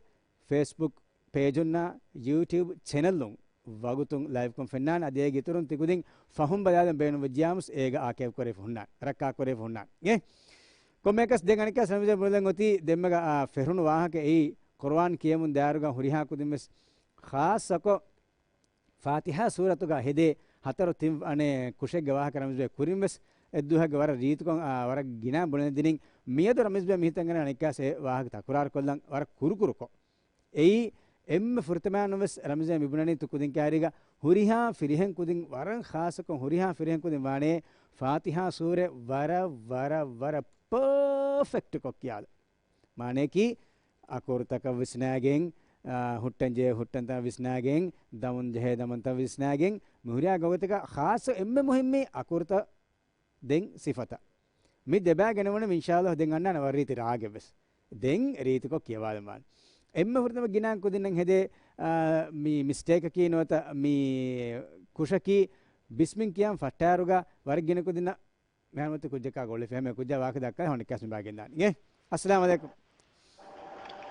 ފޭސްބުކް ޕޭޖުންނާ ޔޫޓިއުބް ޗެނެލުން ވަގުތުން ލައިވްކޮށް ފެންނާނެ. އަދި އޭގެ އިތުރުން ތިކުދިން ފަހުން ބަލާލަން ބޭނުންވެއްޖިޔާމުސް އޭގަ އާކައިވް ކުރެވިފަ ހުންނާނެ، ރައްކާ ކުރެވިފަ ހުންނާނެ. އެ ކޮންމެއަކަސް ދެން އަނެއްކާސް ރަމީޒް ބޭ ބުނެލަން އޮތީ ދެންމެގަ، އާ، ފެށުނު ވާހަކަ އެއީ ޤުރުއާން ކިޔަމުން ދާއިރުގަ ހުރިހާ ކުދިންވެސް ޚާއްޞަކޮށް ފާތިޙާ ސޫރަތުގަ ހެދޭ ހަތަރު ތިން އަނެއް ކުށެއްގެ ވާހަކަ ރަމީޒް ބޭ ކުރިންވެސް އެއްދުވަހެއްގެ ވަރަށް ރީތިކޮށް، އާ، ވަރަށް ގިނަ ބުނެދިނިން. މިއަދު ރަމީޒް ބޭ މިހިތަށް ގެނައި އަނެއްކާސް އެ ވާހަކަ ތަކުރާރުކޮށްލަން ވަރަށް ކުރުކުރުކޮށް. އެއީ އެންމެ ފުރަތަމައިން ވެސް ރަމީޒް ބޭ މިބުނަނީ ތު ކުދިން ކައިރީގަ ހުރިހާ ފިރިހެން ކުދިން ވަރަށް ޚާއްޞަކޮށް ހުރިހާ ފިރިހެން ކުދިން ވާނޭ ފާތިޙާ ސޫރަ ވަރަށް، ވަރަށް، ވަރަށް ޕާފެކްޓްކޮށް ކިޔާލަން. މާނަޔަކީ އަކުރުތަކަށް ވިސްނާގެން، އާ، ހުއްޓަން ޖެހޭ ހުއްޓަންތައް ވިސްނާގެން، ދަމުން ޖެހޭ ދަމުންތައް ވިސްނާގެން، މި ހުރިހާ ގޮތަކަށް ޚާއްޞަ އެންމެ މުހިއްމީ އަކުރުތައް ދެން ސިފަތައް. މި ދެބައި ގެނެވުނަމަ އިންޝާﷲ ދެން އަންނާނެ ވަރަށް ރީތި ރާގެއްވެސް. ދެން ރީތިކޮށް ކިޔަވާލަން ވާނެ. އެންމެ ފުރަތަމަ ގިނަ ކުދިންނަށް ހެދޭ، އާ، މި މިސްޓޭކަކީ ނުވަތަ މި ކުށަކީ ބިސްމިން ކިޔާން ފައްޓާއިރުގަ ވަރަށް ގިނަ ކުދިންނަށް މިހާރު މަތި ކުއްޖަކާ ގުޅިފަ އެހެން ކުއްޖާ ވާހަކަ ދައްކާ ހޮނިކަސް މި ބާގެންދާނެ. އިނގޭ؟ އައްސަލާމު ޢަލައިކުމް.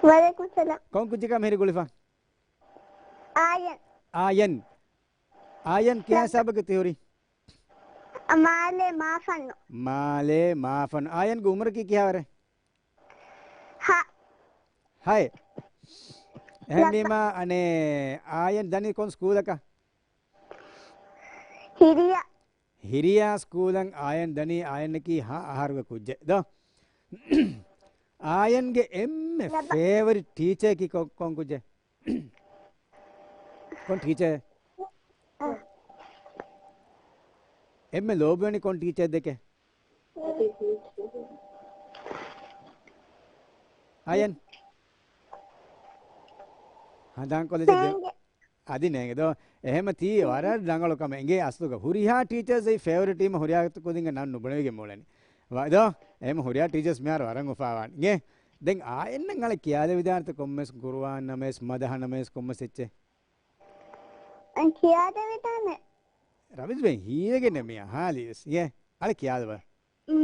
ވަޢަލައިކުމް ސަލާމް. ކޮން ކުއްޖަކާ މިހިރީ ގުޅިފަ؟ އާޔަން. އާޔަން. އާޔަން ކިހާ ހިސާބަކަށް ތި ހުރީ؟ މާލެ މާފަންނު. މާލެ މާފަން. އާޔަންގެ އުމުރަކީ ކިހާވަރެއް؟ ހަ. ހައެއް. އެހެންވީމަ، އަނެއް، އާޔަން ދަނީ ކޮން ސްކޫލަކަށް؟ ހިރިޔާ. ހިރިޔާ ސްކޫލަށް އާޔަން ދަނީ، އާޔަންއަކީ ހަ އަހަރުގެ ކުއްޖެއް ދޯ. އާޔަންގެ އެންމެ ލަބަ- ފޭވަރިޓް ޓީޗަރަކީ ކޮ-، ކޮން ކުއްޖެއް؟ ކޮން ޓީޗަރެއް؟ އަ. އެންމެ ލޯބިވަނީ ކޮން ޓީޗަރެއް ދެކެ؟ އާޔަން. ހަނދާންކޮށްލަ ދެ-، އަދި ނޭނގެ ދޯ. އެހެމަ ތީ ވަރަށް ރަނގަޅު ކަމެއް އިނގޭ އަސްލުގަ. ހުރިހާ ޓީޗާސް އެއީ ފޭވަރިޓް ޓީމަށް ހުރިހާ ކުދިންގެ ނަން ނުބުނެވިގެން މިއުޅެނީ. ވަ-، ދޯ؟ އެހެމަ ހުރިހާ ޓީޗާސް މިހާރު ވަރަށް އުފާވާނެ. އިނގޭ؟ ދެން އާޔަންނަށް އަޅެ ކިޔާލެވިދާނެތަ ކޮންމެސް ގުރުއާން ނަމަވެސް، މަދަހަ ނަމަވެސް ކޮންމެސް އެއްޗެއް؟ އަން ކިޔާދެވިދާނެ. ރަމީޒް ބެ ހީވެގެން މިއަ ހާލިވެސް. އިނގޭ؟ އަޅެ ކިޔާލަބަ.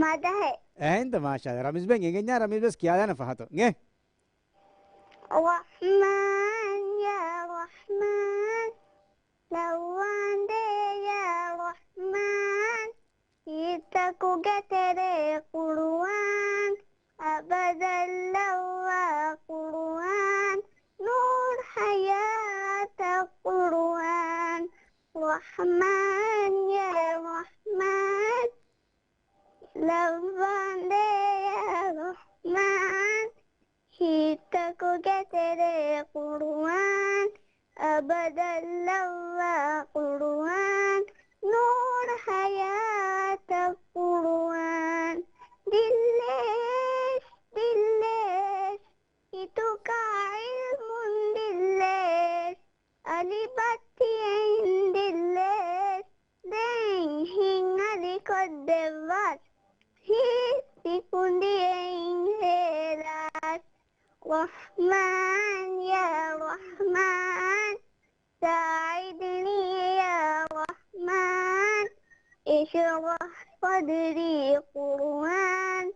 މަދަހެއް. އެހެންތަ މާޝާﷲ. ރަމީޒް ބެ އެނގެންޏާ ރަމީޒް ބެސް ކިޔާލާނެ ފަހަތު. އިނގޭ؟ ރަޙްމާން ޔާ ރަޙްމާން، ލައްވާންދޭ ޔާ ރަޙްމާން، ހިތްތަކުގެ ތެރޭ ޤުރުއާން، އަބަދަށް ލައްވާ ޤުރުއާން، ނޫރު ޙަޔާތަށް ޤުރުއާން، ރަޙްމާން ޔާ ރަޙްމާން، ލައްވާންދޭ ޔާ ރަޙްމާން، ހިތްތަކުގެ ތެރޭ ޤުރުއާން، އަބަދަށް ލައްވާ ޤުރުއާން، ނޫރު ޙަޔާތަށް ޤުރުއާން، ދިއްލޭސް، ދިއްލޭސް، ހިތުގަ ޢިލްމުން ދިއްލޭސް، އަލިބައްތިއެއް ދިއްލޭސް، ދެން ހިތް އަލިކޮށްދެއްވާސް، ހިތް ސިކުނޑިއެއް ހޭލާސް، ރަޙްމާން ޔާ ރަޙްމާން، ސާޢިދްނީ ޔާ ރަޙްމާން، އިޝްރަޙް ޞަދްރީ ޤުރުއާން،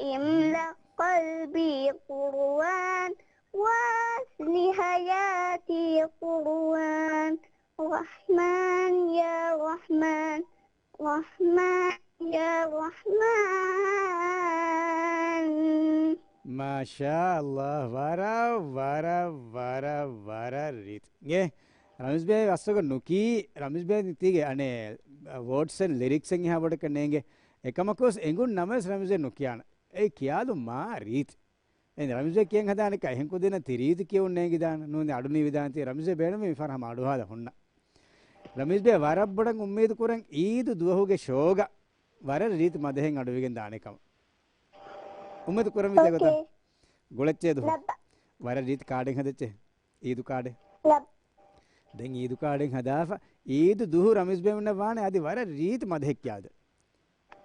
އިމްލާ ޤަލްބީ ޤުރުއާން، ވާސްލި ޙަޔާތީ ޤުރުއާން، رحمن يا رحمن، رحمن يا رحمن. މާޝާﷲ، ވަރަށް، ވަރަށް، ވަރަށް، ވަރަށް ރީތި. އިނގޭ، ރަމީޒް ބޭ އަސްލުގަ ނުކީ، ރަމީޒް ބޭ ތީގެ އަނެއް ވޯޑްސް އެންޑް ލިރިކްސް އެއް އެހާ ބޮޑަކަށް ނޭނގެ. އެކަމަކުވެސް އެނގުން ނަމަވެސް ރަމީޒް ބޭ ނުކިޔާނެ. އެ ކިޔާލުން މާ ރީތި. އެ ރަމީޒް ބޭ ކިޔަން ހަދާނެ ކަ އެހެން ކުދިންނަށް ތި ރީތި ކިޔެވުން ނޭނގިދާނެ. ނޫނީ އަޑު ނީވިދާނެ ތީ ރަމީޒް ބޭ ބޭނުމީ މި ފަރަހަ މަ އަޑުހާލަ ހުންނަ. ރަމީޒް ބޭ ވަރަށް ބޮޑަށް އުއްމީދު ކުރަން އީދު ދުވަހުގެ ޝޯގަ ވަރަށް ރީތި މަދަހެއް އަޑުވިގެން ދާނެ ކަމަށް. އުއްމީދު ކުރަން ވީތަ ގޮތަށް؟ އޯކޭ. ގުޅެއްޗޭ ދުހު. ލައްބަ. ވަރަށް ރީތި ކާޑެއް ހަދައްޗޭ. އީދު ކާޑެއް. ލައް. ދެން އީދު ކާޑެއް ހަދާފަ އީދު ދުހު ރަމީޒް ބޭމުންނަށް ވާނެ އަދި ވަރަށް ރީތި މަދަހެއް ކިޔާދެ.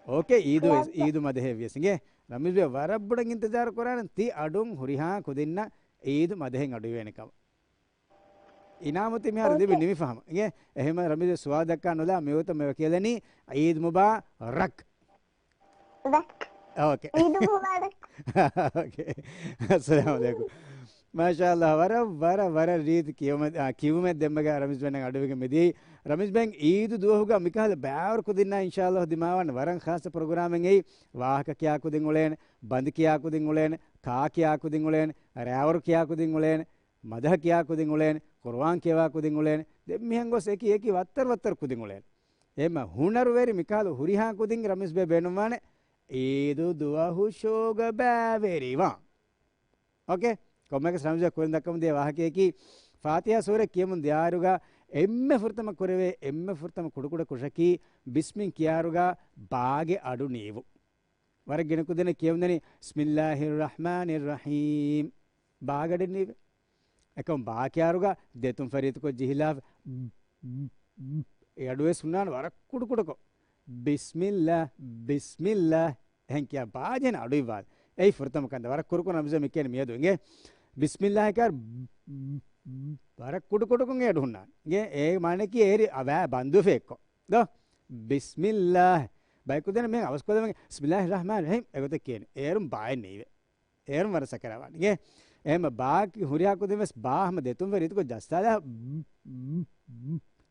އޯކޭ، އީދު ވެސް، ލައްބަ. އީދު މަދަހެއް ވިޔަސް އިނގޭ. ރަމީޒް ބޭ ވަރަށް ބޮޑަށް އިންތިޒާރު ކުރާނަން ތި އަޑުން ހުރިހާ ކުދިންނަށް އީދު މަދަހެއް އަޑުއިވޭނެ ކަމަށް. އިނާމު ތި މިހާރު ލިބި ނިމި ފަހަމަ. އިނގޭ؟ އެހެން ރަމީޒް ސުވާލު ދައްކާ ނުލާ މިވަގުތަށް މި ކިޔަލަނީ އީދު މުބާރަކް. ރަކް. އޯކޭ. އީދު މުބާރަކް. އޯކޭ. އައްސަލާމު ޢަލައިކުމް. މާޝާﷲ، ވަރަށް، ވަރަށް، ވަރަށް ރީތި ކިޔުމެއް، އާ، ކިޔުމެއް ދެންމެގަ ރަމީޒް ބޭން އަޑުވެގެން މިދިޔައީ. ރަމީޒް ބޭން އީދު ދުވަހުގަ މިކަހަލަ ބައިވަރު ކުދިންނާ އިންޝާﷲ ދިމާވާން ވަރަށް ޚާއްޞަ ޕްރޮގްރާމެއް އެއީ. ވާހަކަ ކިޔާ ކުދިން އުޅޭނެ، ބަނދު ކިޔާ ކުދިން އުޅޭނެ، ކާ ކިޔާ ކުދިން އުޅޭނެ، ރައިވަރު ކިޔާ ކުދިން އުޅޭނެ، މަދަހަ ކިޔާ ކުދިން އުޅޭނެ، ޤުރުއާން ކިޔަވާ ކުދިން އުޅޭނެ. ދެން މިހެން ގޮސް އެކި އެކި ވައްތަރު ވައްތަރު ކުދިން އުޅޭނެ. އެހެންމަ ހުނަރުވެރި މިކަހަލަ ހުރިހާ ކުދިން ރަމީޒް ބޭ ބޭނުންވާނެ އީދު ދުވަހު ޝޯގަ ބައިވެރިވާން. އޯކޭ؟ ކޮންމެއަކަސް ރަމީޒް ބޭ ކުރިން ދައްކަމުން ދިޔަ ވާހަކަޔަކީ، ފާތިހާ ސޫރަ ކިޔަމުން ދިޔާއިރުގަ އެންމެ ފުރަތަމަ ކުރެވޭ އެންމެ ފުރަތަމަ ކުޑަކުޑަ ކުށަކީ ބިސްމިން ކިޔާއިރުގަ ބާގެ އަޑު ނީވުން. ވަރަށް ގިނަ ކުދިންނަށް ކިޔެވުންދަނީ، بسم الله الرحمن الرحيم. ބާގެ އަޑެއް ނީވޭ. އެކަމް ބާ ކިޔާއިރުގަ ދެތުން ފަރީތުކޮށް ޖެހިލާފަ، އެ އަޑުވެސް ހުންނާނެ ވަރަށް ކުޑަކުޑަކޮށް. ބިސްމިއްލާ، ބިސްމިއްލާ. އެހެން ކިޔާ ބާ ޖެހޭނެ އަޑު އިއްވާލި. އެއީ ފުރަތަމަ ކަންތައް. ވަރަށް ކުރުކުރު ރަމްޒަ މި ކިޔަނީ މިއަދު އިނގޭ. ބިސްމިއްލާހި ކާރު ވަރަށް ކުޑަކުޑަކޮށް އެ އަޑު ހުންނާނެ. އިނގޭ އޭގެ މާނައަކީ އޭރު އަވައި ބަންދުވެފަ އެއްކޮށް. ދޯ؟ ބިސްމިއްލާހް. ބައެއް ކުދިންނަށް މިހެން އަވަސްކޮށްލަމެން، بسم الله الرحمن الرحيم އެގޮތަށް ކިޔޭނެ. އޭރުން ބާއެއް ނީވޭ. އޭރުން ވަރަށް ސަކަރާތްވާނެ. އިނގޭ؟ އެހެންމަ ބާ ކި-، ހުރިހާ ކުދިން ވެސް ބާ ހަމަ ދެތުން ފަރީތުކޮށް ޖައްސާލާ،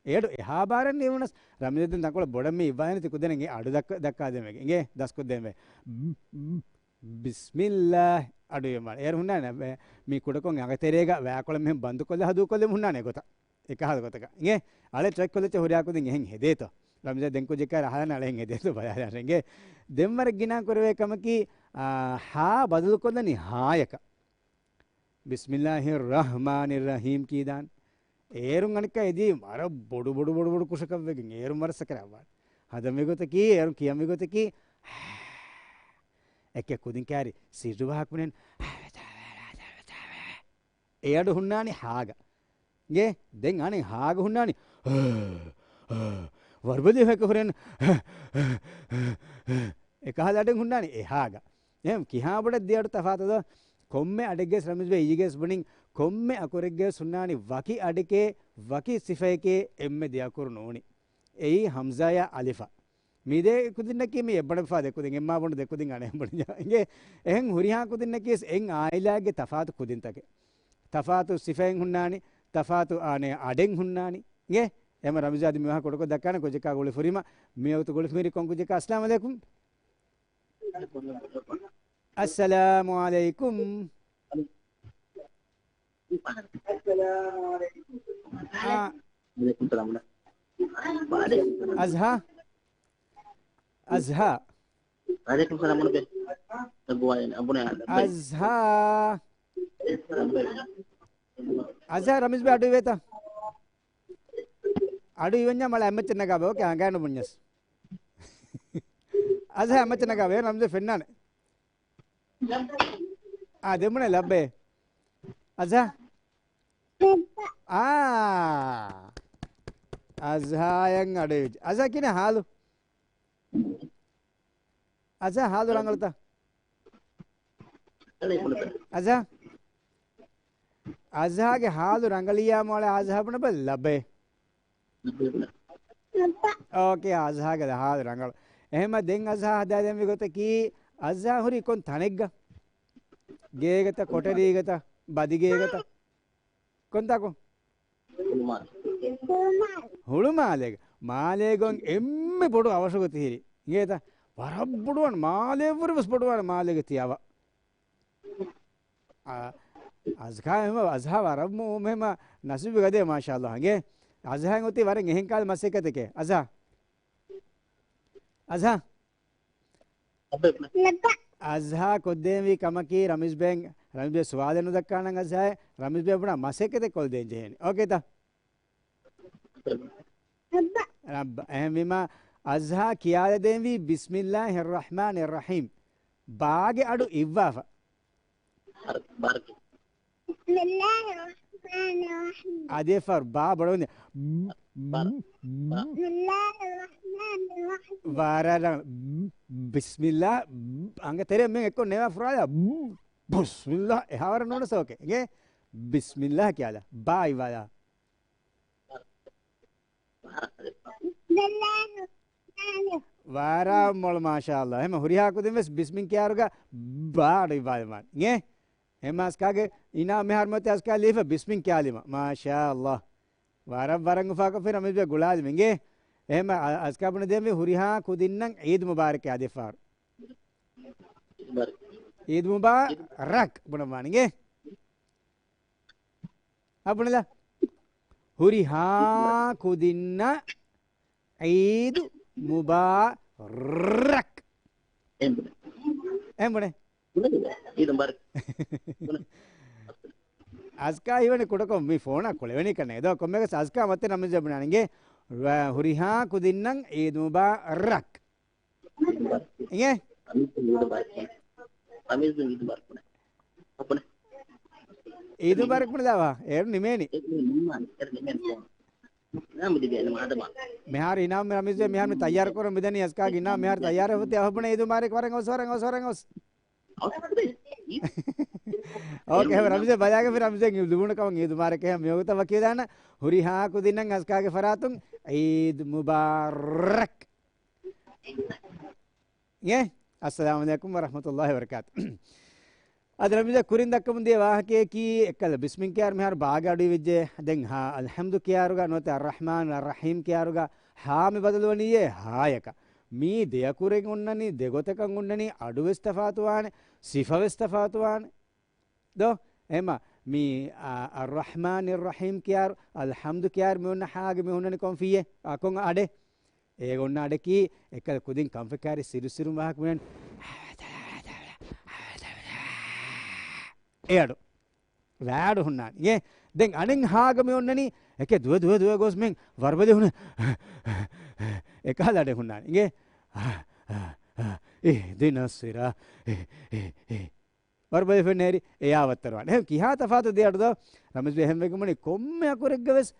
އެ އަޑު އެހާ ބާރަށް ނީވުނަސް، ރަމްޒަ ދެން ތަންކޮޅެއް ބޮޑަށް މި އިއްވާލަނީ ތި ކުދިންނަށް އަޑު ދައްކަ-، ދައްކާދޭން ވެގެން. އިނގޭ؟ ދަސްކޮށްދޭން ވެ. بسم الله އަޑު އިއްވާލާ. އޭރު ހުންނާނެ މި ކުޑަކޮށް އަނގަތެރޭގަ ވައިކޮޅެއް މިހެން ބަންދުކޮށްލާ ހަދޫކޮށްލެމުން ހުންނާނެ އެގޮތަށް. އެކަހަލަ ގޮތަކަށް. އިނގޭ؟ އަޅެ ޓްރެކް ކޮލެޖް ހުރިހާ ކުދިން އެހެން ހެދޭތޯ. ރަމްޒާ ދެން ކުއްޖެއްކާ ރަހަލަން އަޅެހެން ހެދޭތޯ ބަލާލާނެ. އިނގޭ؟ ދެން ވަރަށް ގިނަ ކުރެވޭ ކަމަކީ، އާ، ހާ ބަދަލުކޮށްލަނީ ހާޔަކަށް. بسم الله الرحمن الرحيم ކީދާން. އޭރުން އަނެއްކާ އެދީ ވަރަށް ބޮޑު ބޮޑު ބޮޑު ބޮޑު ކުށަކަށް ވެގެން އޭރުން ވަރަށް ސަކަރާތްވާނެ. ހަދަން މިގޮތަކީ، އޭރުން ކިޔަން މިގޮތަކީ، އެކެއް ކުދިން ކާރި ސިއްރު ވާހަކަ ބުނެން. އެ އަޑު ހުންނާނީ ހާގަ. އިނގޭ؟ ދެން އަނެއް ހާގަ ހުންނާނީ ވަރުބަލި ހެކަ ހުރެން. އެކަހަލަ އަޑެއް ހުންނާނީ އެ ހާގަ. އެހެން ކިހާ ބޮޑަށް ދެ އަޑު ތަފާތު ދޯ؟ ކޮންމެ އަޑެއްގެސް ރަމްޒް ބޭ އިއްޔެގެސް ބުނިން، ކޮންމެ އަކުރެއްގެސް ހުންނާނީ ވަކި އަޑެކޭ، ވަކި ސިފައެކޭ، އެންމެ ދެ އަކުރު ނޫނީ. އެއީ ހަމްޒާޔާ އަލިފާ. މި ދެ ކުދިންނަކީ މި އެއްބަނޑު ފާ ދެ ކުދިން، އެއްމާ ބަނޑު ދެ ކުދިން އަނެއް ބަނޑު އިނގޭ. އެހެން ހުރިހާ ކުދިންނަކީ އެއް އާއިލާގެ ތަފާތު ކުދިންތަކެއް. ތަފާތު ސިފައިން ހުންނާނީ، ތަފާތު އާނެ އަޑެއް ހުންނާނީ. އިނގޭ؟ އެމަ ރަމްޒާ ދި މިވާހަކަ ކުޑަކޮށް ދައްކާނެ ކުއްޖަކާ ގުޅި ފުރިމަ މި ވަގުތު ގުޅިފަ މިރި ކޮން ކުއްޖަކާ. އައްސަލާމު ޢަލައިކުމް. އައްސަލާމު ޢަލައިކުމް. އާ. އަޒްހާ؟ އަޒްހާ. އަޒްހާ. އަޒްހާ ރަމީޒް ބޭ އަޑު އިވޭތަ؟ އަޑު އިވެންޏާ މަޅަ އެއްމައްޗަށް ނަގާބަ. އޯކޭ، އަނގައިނު ބުންޏަސް. އަޒްހާ އެއްމައްޗަށް ނަގާބަ. އޭ ރަމްޒާ ފެންނާނެ. އާ، ދެމުނެ ލައްބޭ. އަޒްހާ. އާ. އަޒްހާއަށް އަޑު އިވިއްޖެ. އަޒްހާ ކިހިނެއް ހާލު؟ އަޒްހާ ހާލު ރަނގަޅުތަ؟ އަޒްހާ؟ އަޒްހާގެ ހާލު ރަނގަޅިއްޔާ މޮޅެ އަޒްހާ ބުނަބަ ލަބޭ. އޯކޭ، އަޒްހާގެ ހާލު ރަނގަޅު. އެހެމަ ދެން އަޒްހާ ހަދާދެން މި ގޮތަކީ، އަޒްހާ ހުރީ ކޮން ތަނެއްގަ؟ ގޭގަތަ، ކޮޓަރީގަތަ، ބަދިގޭގަތަ؟ ކޮންތާކު؟ ހުޅުމާލޭގަ. މާލޭގޮން އެންމެ ބޮޑު އަވަށުގަ ތިހިރީ. އިނގޭތަ؟ ވަރަށް ބޮޑުވާނެ މާލޭ ވުރެ ވެސް ބޮޑުވާނެ މާލޭގަ ތި އަވަ. އާ، އަޒްހާ އެހެމަ، އަޒްހާ ވަރަށް މު-، މެހެމަ ނަސީބު ގަދޭ މާޝާﷲ އިނގޭ. އަޒްހާ އޮތީ ވަރަށް އެހެން ކާލަ މަސައްކަތެކޭ. އަޒްހާ. އަޒްހާ. އަޒްހާ ކޮށްދޭންވީ ކަމަކީ ރަމީޒް ބޭ، ރަމީޒް ބޭ ސުވާލެއް ނުދައްކާނަން އަޒްހާއޭ، ރަމީޒް ބޭ ބުނާ މަސައްކަތެއް ކޮށްދޭން ޖެހޭނެ. އޯކޭތަ؟ ރައްބަ. އެހެންވީމާ، އަޒްހާ ކިޔާލަދޭންވީ ބިސްމިއްލާހި ރަޙްމާނި ރަޙީމް. ބާގެ އަޑު އިއްވާފަ. ބިސްމިއްލާހި ރަޙްމާނި ރަޙީމް. އަދި އެއްފަހަރު ބާ ބޮޑަށް ވަންދެ. ބިސްމިއްލާހި ރަޙްމާނި ރަޙީމް. ވަރަށް ރަނގަޅު. ބިސްމިއްލާ. އަނގަ ތެރެ މެން އެއްކޮށް ނޭވާ ފުރާލާ. ބިސްމިއްލާ. އެހާވަރަށް ނޫނަސް އޯކޭ. އިނގޭ؟ ބިސްމިއްލާ ކިޔާލާ. ބާ އިއްވާލާ. ވަރަށް މޮޅު މާޝާﷲ. އެހެމަ ހުރިހާ ކުދިން ވެސް ބިސްމިން ކިޔާރުގަ ބާ އަޑު އިއްވާލަމާނެ. އިނގޭ؟ އެހެމަ އަޒްކާގެ އިނާމް މިހާރު މިއޮތީ އަޒްކާ ލީފަ ބިސްމިން ކިޔާލީމަ. މާޝާﷲ. ވަރަށް ވަރަށް އުފާކޮށްފި ރަމީޒް ބޭ ގުޅާލީމަ. އިނގޭ؟ އެހެމަ އަ-، އަޒްކާ ބުނެދޭންވީ ހުރިހާ ކުދިންނަށް ޢީދު މުބާރަކް އަދި އެއްފަހަރު. ޢީދު މުބާރަކް ބުނަމާނެ. އިނގޭ؟ އަ ބުނެލާ. ހުރިހާ ކުދިންނަށް ޢީދު މުބާރަކް. އެހެން ބުނެ. އެހެން ބުނެ. ޢީދު މުބާރަކް. ބުނެ. އަޒްކާ ހީވަނީ ކުޑަކޮށް މި ފޯނާ ކުޅެވެނީ ކަންނޭނގެ. އެދޯ ކޮންމެއަކަސް އަޒްކާ މަތިން ރަމީޒް ބުނާނެ. އިނގޭ؟ ހުރިހާ ކުދިންނަށް ޢީދު މުބާރަކް. އިނގޭ؟ ޢީދު މުބާރަކް ބުނެ. ޢީދު މުބާރަކް ބުނެލާވާ. އޭރު ނިމޭނީ. މިހާރު އިނާމް ރަމީޒް މިހާރު މި ތައްޔާރު ކުރަން މިދަނީ އަޒްކާގެ އިނާމް މިހާރު ތައްޔާރު އޮތީ އަހަ ބުނެ ޢީދު މުބާރަކް ވަރަށް އަވަސް ވަރަށް އަވަސް ވަރަށް އަވަސް. އޯކޭ، އެހެން ރަމްޒެ ބަލާގެ ރަމްޒެ ލިބުނު ކަމަށް ޢީދު މުބާރަކް. އެހެން މިވަގުތަށް ވަކިވެދާނަ ހުރިހާ ކުދިންނަށް އަޒްކާގެ ފަރާތުން ޢީދު މުބާރަކް. އޭ، އައްސަލާމު ޢަލައިކުމް ވަރަޙްމަތުﷲި ވަބަރަކާތު. އަދި ރަމްޒެ ކުރިން ދައްކަމުން ދިޔަ ވާހަކަޔަކީ އެއްކަލަ ބިސްމިން ކިޔާރު މިހާރު ބާގެ އަޑު އިވިއްޖެ. ދެން ހާ އަލްޙަމްދު ކިޔާރުގަ ނުވަތަ އައްރަޙްމާން އައްރަޙީމް ކިޔާރުގަ ހާ މި ބަދަލުވަނީއޭ ހާޔަކަށް. މީ ދެ އަކުރެއް އޮންނަނީ، ދެ ގޮތަކަށް އޮންނަނީ، އަޑު ވެސް ތަފާތުވާނެ، ސިފަ ވެސް ތަފާތުވާނެ. ދޯ؟ އެހެމަ މީ، އާ، އައްރަޙްމާނިއްރަޙީމް ކިޔާރު، އަލްޙަމްދު ކިޔާރު މި އޮންނަ ހާގެ މި ހުންނަނީ ކޮން ފިއްޔެއް؟ އާ، ކޮން އަޑެއް؟ އޭގަ އޮންނަ އަޑަކީ އެއްކަލަ ކުދިން ކަންފަތްކާރި ސިރު ސިރުން ވާހަކަ ބުނަން. އެ އަޑު. ވާޑު ހުންނާނީ. އޭ، ދެން އަނެއް ހާގަ މި އޮންނަނީ އެކެ ދުވެ ދުވެ ދުވެ ގޮސް މި ވަރުބަލި ހުން. އެކަހަލަ އަޑެއް ހުންނާނީ. އޭ، އިހްދިނަ ސިރާ، އެ، އެ، އެ. ވަރުބަލި ފެންނޭރި އެޔާ ވައްތަރުވާނެ. އެހެން ކިހާ ތަފާތު ދެ އަޑު ދޯ؟ ރަމްޒް ބޭ އެހެން ވެގެން ބުނީ ކޮންމެ އަކުރެއްގަ ވެސް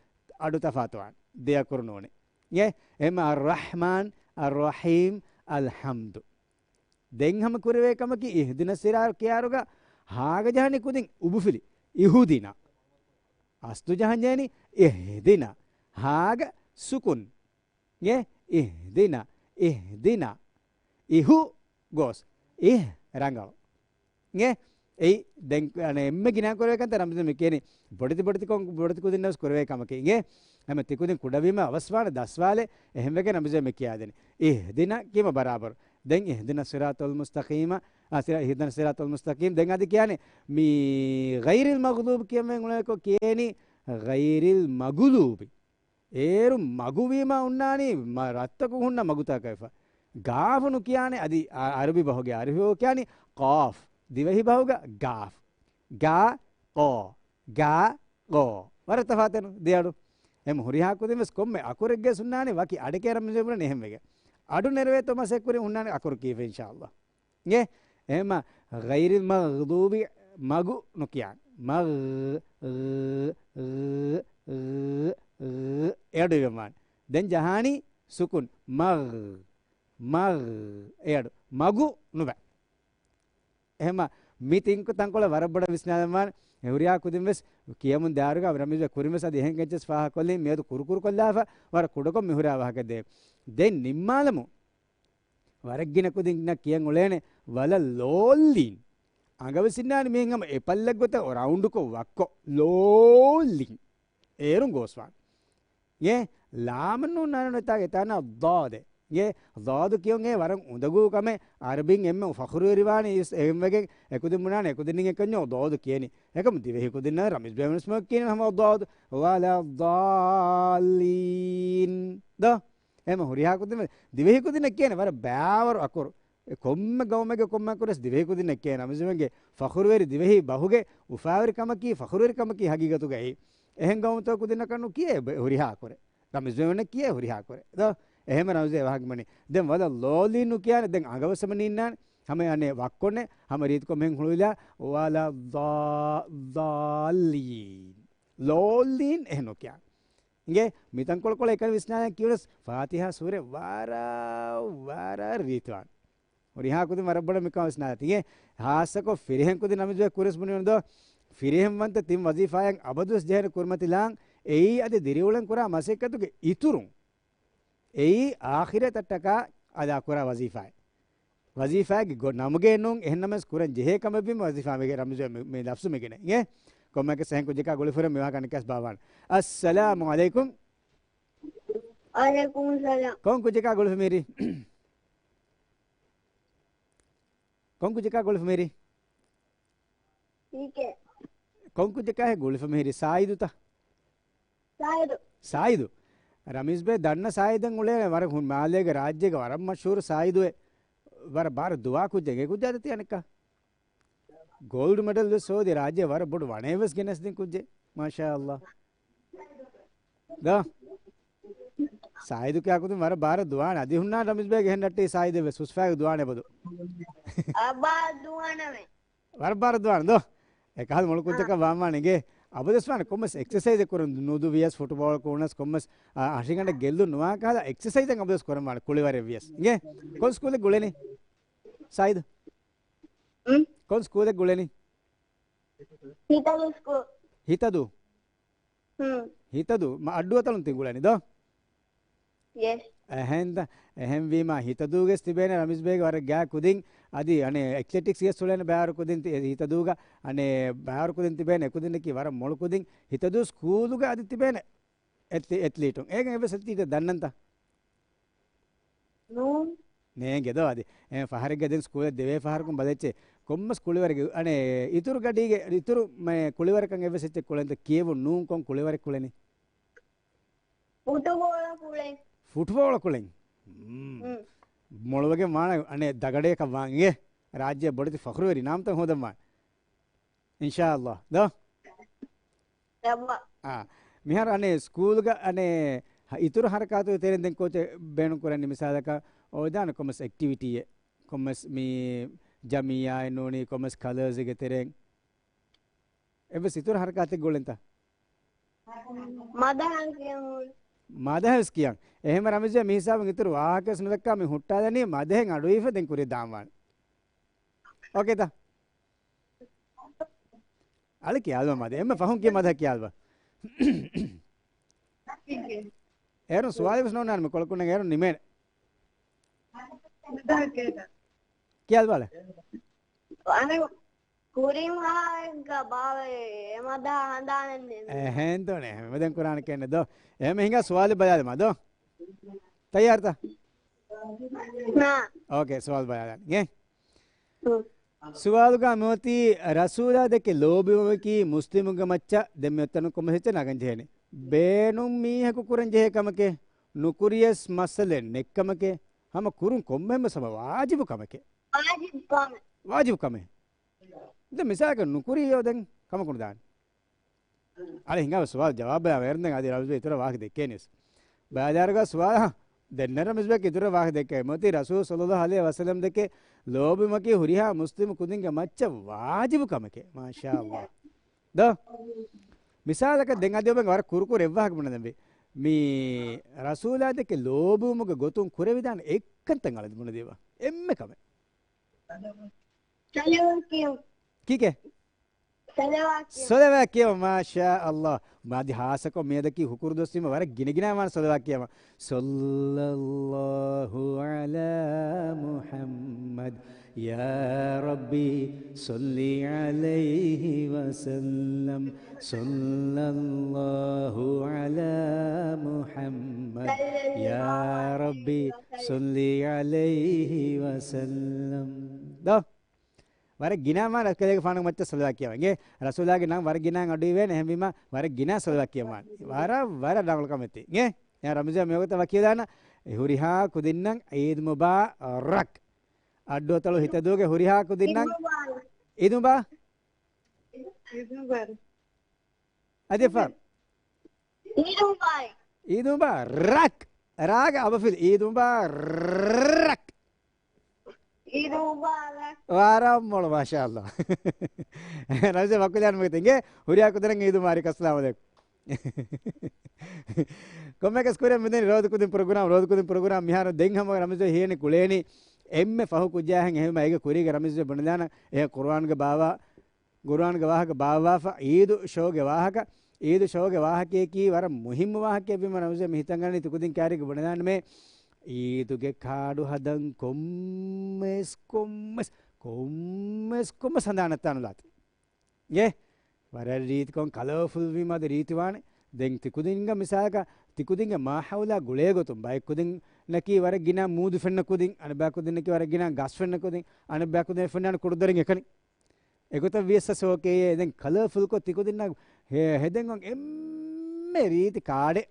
އަޑު ތަފާތުވާނެ. ދެ އަކުރު ނޫނޭ. އޭ، އެހެމަ އައްރަޙްމާން، އައްރަޙީމް، އަލްޙަމްދު. ދެން ހަމަ ކުރެވޭ ކަމަކީ އިހްދިނަ ސިރާ ކިޔާރުގަ ހާގަ ޖަހަނީ ކުދިން އުބުފިލި. އިހުދިނަ. އަސްލު ޖަހަން ޖެހެނީ އިހްދިނަ. ހާގަ ސުކުން. އޭ، އިހްދިނަ، އިހްދިނަ. އިހު ގޯސް. އިހް ރަނގަޅު. އޭ، އެއީ ދެން އަނެއް އެންމެ ގިނަ ކުރެވޭ ކަންތައް ރަމްޒަ މި ކިޔަނީ. ބޮޑެތި ބޮޑެތި ކޮން ބޮޑެތި ކުދިންނަށް ވެސް ކުރެވޭ ކަމަކީ. އޭ، ހަމަ ތި ކުދިން ކުޑަވީމަ އަވަސްވާނެ ދަސްވާލެ އެހެން ވެގެން ރަމްޒަ މި ކިޔާދެނީ. އިހްދިނަ ކީމަ ބަރާބަރު. ދެން އިހްދިނަ ސިރާތަލް މުސްތަޤީމަ، އާ، ސިރާ-، އިހްދިނަ ސިރާތަލް މުސްތަޤީމް. ދެން އަދި ކިޔާނެ މި ޣައިރިލް މަޣްޟޫބް ކިޔަމެން އުޅޭކޮށް ކިޔޭނީ ޣައިރިލް މަޣުލޫބި. އޭރު މަގުވީމަ އޮންނާނީ މަ-، ރަށްތަކުން ހުންނަ މަގުތަކަށްފަ. ގާފު ނުކިޔާނެ އަދި އަ-، އަރަބި ބަހުގެ އަރިހު ކިޔާނީ ޤާފް. ދިވެހި ބަހުގަ ގާފް. ގާ، ޤޯ. ގާ، ޤޯ. ވަރަށް ތަފާތެއް ނޫން ދެ އަޑު. އެމް ހުރިހާ ކުދިން ވެސް ކޮންމެ އަކުރެއްގެ ހުންނާނެ ވަކި އަޑެކޭ ރަމްޒަ ބުނަނީ އެހެން ވެގެން. އަޑު ނެރެވޭތޯ މަސައްކުރި ހުންނާނެ އަކުރު ކީފަ އިންޝާﷲ. އޭ، އެހެމަ ޣައިރިލް މަޣްޟޫބި މަގު ނުކިޔާން. މަގް، ގް، ގް، ގް، ގް، އެއަޑު އިވެމާން. ދެން ޖަހާނީ ސުކުން. މަގް، މަގް، އެއަޑު. މަގު ނުބަ. އެހެމަ މި ތިން ތަންކޮޅަށް ވަރަށް ބޮޑަށް ވިސްނާލަމާން. ހުރިހާ ކުދިން ވެސް ކިޔަމުން ދާރުގަ ރަމީޒް ކުރިން ވެސް އަދި އެހެން އެއްޗެސް ފާހަގަކޮށްލީ މިއަދު ކުރުކުރު ކޮށްލާފަ ވަރަށް ކުޑަކޮށް މި ހުރާ ވާހަކަ ދޭ. ދެން ނިންމާލަމު. ވަރަށް ގިނަ ކުދިންނަށް ކިޔަން އުޅޭނެ ވަލަ ލޯލިން. އަނގަވެސް އިންނާނެ މިހެން ހަމަ އެ ޕައްލަށް ގޮތަށް ރައުންޑުކޮށް ވައްކޮށް ލޯލިން. އޭރުން ގޯސްވާން. އޭ، ލާމެއް ނޫން ނާނެ ނުވެތާގެ ތާނަ ޟާދެއް. އޭ، ޟާދު ކިޔުން އޭ ވަރަށް އުނދަގޫ ކަމެއް. ޢަރަބިން އެންމެ ފަޚުރުވެރިވާނީ އިސް އެހެންވެގެން އެކުދިން ބުނާނެ އެކުދިންނިން އެކަންޏޯ ޟާދު ކިޔަނީ. އެކަމު ދިވެހި ކުދިންނަށް ރަމީޒް ބޭނުންސް މަ ކިޔަނީ ހަމަ ޟާދު. ވަލައްޟާލީން. ދޯ؟ އެހެން ހުރިހާ ކުދިން ދިވެހި ކުދިންނަށް ކިޔަނީ ވަރަށް ބައިވަރު އަކުރު. އެ ކޮންމެ ގައުމެއްގެ ކޮންމެ އަކުރެސް ދިވެހި ކުދިންނަށް ކިޔަނީ ރަމީޒް ބޭގެ ފަޚުރުވެރި ދިވެހި ބަހުގެ އުފާވެރި ކަމަކީ، ފަޚުރުވެރި ކަމަކީ ހަގީގަތުގައި. އެހެން ގައުމުތައް ކުދިންނަކަށް ނުކިޔޭ ބެ-، ހުރިހާ ކުރެ. ރަމީޒް ބޭނުން ކިޔޭ ހުރިހާ ކުރެ. ދޯ؟ އެހެން ރަމީޒް ބޭ ވާހަކަ މަނި. ދެން ވަލައްޟާލީން ނުކިޔާނެ. ދެން އަނގަވަސް މަނި އިންނާނެ. ހަމަ އަނެއް ވައްކޮންނެ. ހަމަ ރީތިކޮށް މެހެން ހުޅުވިލާ. ވަލައްޟާ-، ޟާލީން. ޟާލީން އެހެން ނުކިޔާނެ. އިނގޭ، މިތަންކޮޅު ކޮޅަށް އެކަނި ވިސްނާލަން ކިޔުނަސް ފާތިހާ ސޫރަ ވަރަށް، ވަރަށް ރީތިވާނެ. ހުރިހާ ކުދިން ވަރަށް ބޮޑަށް މިކަން ވިސްނާލަތި. އިނގޭ، ހާއްސަކޮށް ފިރިހެން ކުދިން ރަމީޒް ބޭ ކުރިޔަސް ބުނި ވަންދޯ، ފިރިހެންވަންތަ ތިން ވަޒީފާއެއް އަބަދުވެސް ޖެހޭނެ ކުރިމަތިލާން އެއީ އަދި ދިރިއުޅެން ކުރާ މަސައްކަތުގެ އިތުރުން. އެއީ އާޚިރަތަށްޓަކާ އަދާކުރާ ވަޒީފާއެއް. ވަޒީފާގެ ގޮ-، ނަމުގެ ނޫން އެހެންނަމަވެސް ކުރަން ޖެހޭ ކަމެއްވީމަ ވަޒީފާ މިގެ ރަމްޒު މި، މި ލަފްޒު މިގެނެ. އިނގޭ؟ ކޮންމެއަކަސް އެހެން ކުއްޖަކާ ގުޅިފުރެ މިވާ ކަންކަސް ބާވާން. އައްސަލާމު ޢަލައިކުމް. ވަޢަލައިކުމުއްސަލާމް. ކޮން ކުއްޖަކާ ގުޅިފަ މީރި؟ ކޮން ކުއްޖަކާ ގުޅިފަ މީރި؟ ކީކޭ؟ ކޮން ކުއްޖަކާހޭ ގުޅިފަ މިހިރީ؟ ސާއިދުތަ؟ ސާއިދު. ސާއިދު. ރަމީޒް ބޭ ދަންނަ ސާއިދަށް އުޅޭނެ ވަރަށް ހު-، މާލޭގެ ރާއްޖޭގެ ވަރަށް މަޝްހޫރު ސާއިދުއެއް. ވަރަށް ބާރަށް ދުވާ ކުއްޖެއް. އެ ކުއްޖާ ދަތި އަނެއްކާ. ގޯލްޑް މެޑަލް ވެސް ހޯދި ރާއްޖޭ ވަރަށް ބޮޑު ވަނައެއް ވެސް ގެނެސްދިން ކުއްޖެއް. މާޝާﷲ. ދޯ. ސާއިދު ކިޔާ ކުދިން ވަރަށް ބާރަށް ދުވާނެ. އަދި ހުންނާ ރަމީޒް ބޭގެ ހެން ނައްޓީ ސާއިދެއް ވެސް ހުސްފައިގެ ދުވާނެ ބަދު. އަބާ ދުވާނެ ވެ. ވަރަށް ބާރަށް ދުވާނެ ދޯ. އެކަހަލަ މޮޅު ކުއްޖަކަށް ވާން ވާނެ އިނގޭ. އަބަދުވެސް ވާނެ ކޮންމެސް އެކްސަސައިޒެއް ކުރަން ނުދު ވިޔަސް ފުޓުބޯޅަ ކުރުނަސް ކޮންމެސް، އާ، ހަށިގަނޑަށް ގެއްލުން ނުވާ ކަހަލަ އެކްސަސައިޒެއް އަބަދުވެސް ކުރަން ވާނެ ކުޅިވަރެއް ވިޔަސް. އިނގޭ. ކޮން ސްކޫލެއް ގުޅެނީ؟ ސާއިދު. އުން؟ ކޮން ސްކޫލެއް ގުޅެނީ؟ ހިތަދޫ ސްކޫލް. ހިތަދޫ؟ ހުން. ހިތަދޫ. މަ-، އައްޑޫ އަތޮޅުން ތި ގުޅެނީ ދޯ؟ ޔެސް. އެހެންތަ؟ އެހެންވީމާ ހިތަދޫގެސް ތިބޭނެ ރަމީޒް ބޭގެ ވަރަށް ގާތް ކުދިން. އަދި އަނެއް އެތްލެޓިކްސް ގެސް އުޅޭނެ ބައިވަރު ކުދިން ތި-، ހިތަދޫގަ އަނެއް ބައިވަރު ކުދިން ތިބޭނެ އެކުދިންނަކީ ވަރަށް މޮޅު ކުދިން. ހިތަދޫ ސްކޫލުގަ އަދި ތިބޭނެ އެތްލި-، އެތްލީޓުން. އޭގެން އެއްވެސް އެތްލީޓެއް ދަންނަންތަ؟ ނޫން. ނޭނގެ ދޯ އަދި. އެ ފަހަރެއްގަ ދެން ސްކޫލަށް ދެވޭ ފަހަރަކުން ބަލައްޗޭ. ކޮންމެސް ކުޅިވަރެއްގެ، އަނެއް، އިތުރު ގަޑީގެ، އިތުރު މެ ކުޅިވަރަކަށް އެއްވެސް އެއްޗެއް ކުޅެންތަ؟ ކިޔެވުން ނޫން ކޮން ކުޅިވަރެއް ކުޅެނީ؟ ފުޓުބޯޅަ ކުޅެން. ފުޓުބޯޅަ ކުޅެން. މް. މް. މޮޅުވެގެން ވާނެ، އަނެއް ދަގަޑޭކަށް ވާން އިނގޭ. ރާއްޖެ ބޮޑެތި ފަޚުރުވެރި ނާމްތައް ހޯދަން ވާނެ. އިންޝާﷲ. ދޯ؟ އާ، މިހާރު އަނެއް ސްކޫލްގަ އަނެއް ހަ-، އިތުރު ހަރަކާތުގެ ތެރެއިން ދެން ކޯޗެއް ބޭނުން ކުރަނީ މިސާލަކަށް އޮވެދާނެ ކޮންމެސް އެކްޓިވިޓީއެއް، ކޮންމެސް މި ޖަމިއްޔާއެއް ނޫނީ ކޮންމެސް ކަލާސްގެ ތެރެއިން. އެއްވެސް އިތުރު ހަރަކާތެއް ގުޅެންތަ؟ މަދަހަ ކިޔަން. މަދަހަ ވެސް ކިޔަން. އެހެން ރަމީޒް މި ހިސާބުން އިތުރު ވާހަކަ ވެސް ނުދައްކާ މި ހުއްޓާލަނީ މަދަހެއް އަޑުއިވިފަ ދެން ކުރިޔަށް ދާން ވާނެ. އޯކޭތަ؟ އަޅެ ކިޔާލަ މަދަ. އެންމެ ފަހުން ކިޔަ މަދަ ކިޔާލަ. އޭރުން ސުވާލެއް ވެސް ނޯންނާނެ މި ކޮޅަކުންނަށް އޭރުން ނިމޭނެ. ކިޔާލަ ބަލަ. އަނެއް ކުރިން ވާހަކަ ބާވައި އެ މަދަ ހަނދާނެއް ނެތް. އެހެން ދޯނެ. އެހެން މެދެން ކުރާނެ ކެންނެ ދޯ. އެހެން ހިނގާ ސުވާލެއް ބަލާލަމާ ދޯ. ތައްޔާރުތަ؟ ނާ. އޯކޭ، ސުވާލު ބަލާލަން. އޭ؟ ހުން. ސުވާލުގަ މިއޮތީ ރަސޫލާ ދެކެ ލޯބިވުމަކީ މުސްލިމުގެ މައްޗަށް ދެން މިއޮތްތަނުން ކޮންމެސް އެއްޗެއް ނަގަން ޖެހޭނެ. ބޭނުން މީހަކު ކުރަން ޖެހޭ ކަމެކޭ، ނުކުރިޔަސް މައްސަލައެއް ނެތް ކަމެކޭ، ހަމަ ކުރުން ކޮންމެހެންވެސް ހަމަ ވާޖިބު ކަމެކޭ. ވާޖިބު ކަމެއް. ވާޖިބު ކަމެއް. ދެން މިސާލަކަށް ނުކުރިޔޯ ދެން ކަމަކު ނުދާނެ. އަޅެ ހިނގާ ސުވާލު ޖަވާބު ބަޔާ ވޭރުން ދެން އަދި ރަމީޒް ބޭ އިތުރަށް ވާހަކަ ދެއްކޭނީސް. ބަޔާ ދާރުގަ ސުވާލު، ހަ، ދެން ރަމީޒް ބޭ އިތުރަށް ވާހަކަ ދެއްކޭ. މޮތީ ރަސޫލު ޞައްލައްލާހު ޢަލައިހި ވަސައްލަމް ދެކެ ލޯބިވުމަކީ ހުރިހާ މުސްލިމް ކުދިންގެ މައްޗަށް ވާޖިބު ކަމެކޭ. މާޝާﷲ. ދޯ؟ މިސާލަކަށް ދެން އަދި އޮބެން ވަރަށް ކުރުކުރު އެއްވާހަކަ ބުނަން ދެން ވީ. މި ރަސޫލާ ދެކެ ލޯބިވުމުގެ ގޮތުން ކުރެވިދާނެ އެއްކަންތައް އަޅަން ބުނެދީބަ. އެންމެ ކަމެއް. ސަލަވާތް ކިޔުން. ކީކޭ؟ ޞަލަވާތް ކިޔަން. ޞަލަވާތް ކިޔަން، މާޝާ ﷲ. މާދި ހާއްސަކޮށް މިއަދަކީ ހުކުރު ދުވަސްވީމަ ވަރަށް ގިނަގިނަ ވާން ޞަލަވާތް ކިޔަން. صلى الله على محمد يا ربي صل عليه وسلم صلى الله على محمد ސޮއްލި ޢަލައިހި ވަސައްލަމް. ދޯ. ވަރަށް ގިނަ މާ ރަސްކަލޭގެފާނު މައްޗަށް ޞަލަވާތް ކިޔަވަން. އޭ، ރަސޫލާގެ ނަން ވަރަށް ގިނަ އަޑުއިވޭނެ. އެހެންވީމަ ވަރަށް ގިނަ ޞަލަވާތް ކިޔަވާނެ. ވަރަށް، ވަރަށް ރަނގަޅު ކަމެއް ތީ. އޭ، އެ ރަމްޒާން މިވަގުތަށް ވަކިވެލާނަ. އެ ހުރިހާ ކުދިންނަށް ޢީދު މުބާރަކް. އައްޑޫއަތޮޅު ހިތަދޫގެ ހުރިހާ ކުދިންނަށް ޢީދު މުބާ-، ޢީދު މުބާރަކް. އަދި ފާ. ޢީދު މުބާރަކް. ޢީދު މުބާރަކް. ރާގެ އަބަފިލް. ޢީދު މުބާރަކް. ޢީދު މުބާރަކް. ވަރަށް މޮޅު، މާޝާﷲ. ރަމްޒާން ވަކިވެލާނަމޭ ތިނގޭ ހުރިހާ ކުދިންނަށް ޢީދު މުބާރަކް. އައްސަލާމު ޢަލައިކުމް. ކޮންމެއަކަސް ކުރިއަށް މިދަނީ ރޯދަ ކުދިން ޕްރޮގްރާމް، ރޯދަ ކުދިން ޕްރޮގްރާމް މިހާރު ދެން ހަމަ ރަމްޒާން ހީނި ކުޅޭނީ އެންމެ ފަހު ކުއްޖާހެން. އެހެންވީމަ އޭގެ ކުރީގަ ރަމްޒާން ބުނެލާނަ އެ ޤުރުއާންގެ ބާވާ، ޤުރުއާންގެ ވާހަކަ ބާއްވާފަ، ޢީދު ޝޯގެ ވާހަކަ. ޢީދު ޝޯގެ ވާހަކަޔަކީ ވަރަށް މުހިއްމު ވާހަކައެއް ވީމަ ރަމްޒާން މި ހިތަށް ގަންނަނީ ތިކުދިން ކާރިގަ ބުނެލާނަމޭ. ޢީދުގެ ކާޑު ހަދަން ކޮންމެސް، ކޮންމެސް، ކޮންމެސް، ކޮންމެސް ހަނދާން އަތާނުލާތި. އޭ، ވަރަށް ރީތިކޮށް ކަލަރފުލް ވީމަ އަދި ރީތިވާނެ. ދެން ތިކުދިންގެ މިސާލަކަށް، ތިކުދިންގެ މާހައުލާ ގުޅޭގޮތުން ބައެއް ކުދިންނަކީ ވަރަށް ގިނަ މޫދު ފެންނަ ކުދިން، އަނެއްބައި ކުދިންނަކީ ވަރަށް ގިނަ ގަސް ފެންނަ ކުދިން، އަނެއްބައި ކުދިން ފެންނާނެ ކުޑަދޮރިން އެކަނި. އެގޮތަށް ވިޔަސް ސޯކޭ. ދެން ކަލަރފުލްކޮށް ތިކުދިންނަށް ހެ-، ހެދެން އޮން އެންމެ ރީތި ކާޑެއް.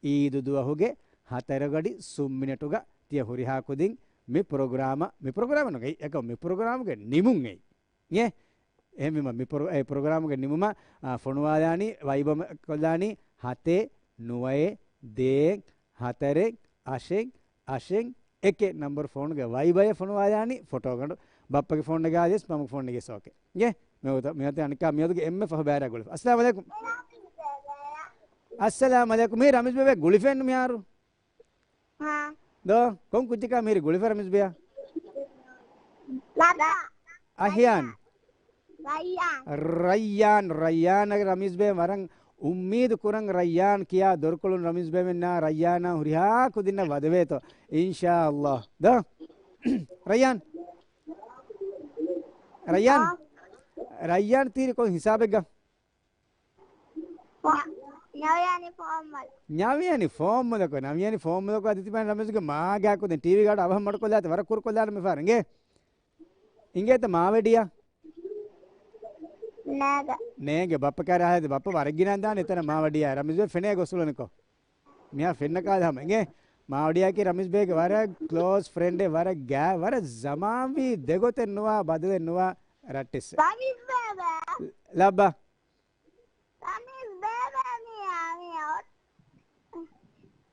ޢީދު ދުވަހުގެ ހަތަރު ގަޑި ސުން މިނެޓުގަ ތިޔަ ހުރިހާ ކުދިން މި ޕްރޮގްރާމަށް، މި ޕްރޮގްރާމަށް ނުގައި، އެކަމް މި ޕްރޮގްރާމުގެ ނިމުން އެއީ. އޭ، އެހެންވީމަ މި ޕްރޮ-، އެ ޕްރޮގްރާމުގެ ނިމުމަށް، އާ، ފޮނުވާލާނީ، ވައިބަރ ކޮށްލާނީ ހަތެއް ނުވައެއް ދޭއް ހަތަރެއް އަށެއް އަށެއް އެކެއް ނަމްބަރު ފޯނުގެ ވައިބަރ ފޮނުވާލާނީ ފޮޓޯގަނޑު. ބައްޕަގެ ފޯން ނަގާލިޔަސް މަމަގެ ފޯން ނެގިޔަސް އޯކޭ. އޭ، މިއޮތަ-، މިއޮތީ އަނެއްކާ މިއަދުގެ އެންމެ ފަހު ބައިވެރިޔާ ގުޅިފަ. އައްސަލާމު ޢަލައިކުމް. އައްސަލާމު ޢަލައިކުމް. މީ ރަމީޒް ބޭބެ ގުޅިފައެއްނު މިހާރު. ހާ. ދޯ، ކޮން ކުއްޖަކާ މިހިރީ ގުޅިފަ ރަމީޒް ބޭޔާ؟ ލަދާ. އަހްޔާން. ރައްޔާން. ރައްޔާން، ރައްޔާން ރަމީޒް ބޭ ވަރަށް އުއްމީދު ކުރަން ރައްޔާން ކިޔާ ދޮރުކޮޅުން ރަމީޒް ބޭމެންނާ ރައްޔާނާ ހުރިހާ ކުދިންނަށް ވަދެވޭތޯ. އިންޝާﷲ. ދޯ؟ ރައްޔާން. ރައްޔާން. ރައްޔާން ތީރި ކޮން ހިސާބެއްގަ؟ ނަވިޔަނި ފޯމުލަކު. ނަވިޔަނި ފޯމުލަކު، ނަވިޔަނި ފޯމުލަކު އަދި ތިބާ ރަމީޒްގެ މާގާ ކުދިން ޓީވީ ގާޑު އަވަހަށް މަޑުކޮށްލާތި ވަރަށް ކުރުކޮށްލާނަމޭ ފާރަނގޭ. އިނގޭތަ މާވެޑިޔާ؟ ނޭގެ. ނޭގެ ބައްޕަ ކާރި އަހައިދި ބައްޕަ ވަރަށް ގިނަ ދާނެ އެތަނަށް މާވެޑިޔާ. ރަމީޒް ބޭ ފެނޭ ގޮސް އުޅެނިކޮ. މިހާ ފެންނަ ކާލަ ހަމަ އިނގޭ. މާވެޑިޔާ ކީ ރަމީޒް ބޭގެ ވަރަށް ކްލޯސް ފްރެންޑެއް، ވަރަށް ގާ، ވަރަށް ޒަމާންވީ ދެގޮތެއް ނުވާ، ބަދަލެއް ނުވާ ރައްޓެއްސެއް. ރަމީޒް ބޭބެ. ލައްބަ. ރަމީޒް ބޭބެ މިޔާ، މިޔާ.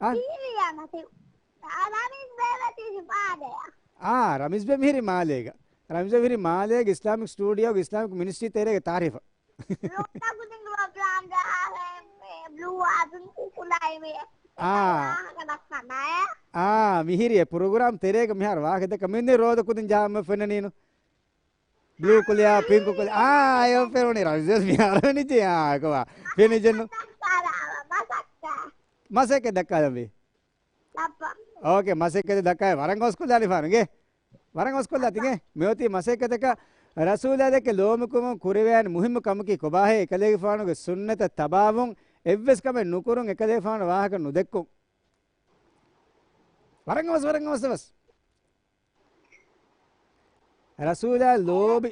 އާ؟ ޓީވީ އަންނަ ތި-، އާ، ރަމީޒް ބޭބެ ތި މާލޭ. އާ، ރަމީޒް ބޭ މިހިރީ މާލޭގަ. ރަމީޒް ބޭ މިހިރީ މާލޭގެ އިސްލާމިކް ސްޓޫޑިއޯގެ އިސްލާމިކް މިނިސްޓްރީ ތެރޭގެ ތާރީފަށް. ލޯކަ ކުދިން ޕްރޮގްރާމް ދާހޭ، މޭ ބްލޫ އާ ޕިންކު ކުލައި މޭ. އާ. ވާހަކަ ދައްކަން އާ. އާ، މިހިރީ ޕްރޮގްރާމް ތެރޭގަ މިހާރު ވާހަކަ ދައްކަ މި ރޯދަ ކުދިން ޖާމަ ފެންނަނީނު. ބްލޫ ކުލަޔާ، ޕިންކު ކުލަޔާ. އާ، އެ ފެނުނީ ރަމީޒް ބޭ މިހާރު ނިޖެ. އާ، ކޮބާ؟ ފެނިޖެންނު. މަސައްކަތް ދައްކާލަނބި. ލައްބަ. އޯކޭ، މަސައްކަތެއް ދައްކާ ވަރަށް ގޯސްކޮށްލާނެ ފާނުގެ. ވަރަށް ގޯސްކޮށްލާ ތިގެ. މިއޮތީ މަސައްކަތަކަށް ރަސޫލާ ދެކެ ލޯމުކުމުން ކުރެވޭނެ މުހިއްމު ކަމަކީ ކޮބާހޭ؟ އެކަލޭގެފާނުގެ ސުންނަތަށް ތަބާވުން އެއްވެސް ކަމެއް ނުކުރުން އެކަލޭގެފާނު ވާހަކަ ނުދެއްކުން. ވަރަށް ގޯސް، ވަރަށް ގޯސް، ވަސް. ރަސޫލާ ލޯބި.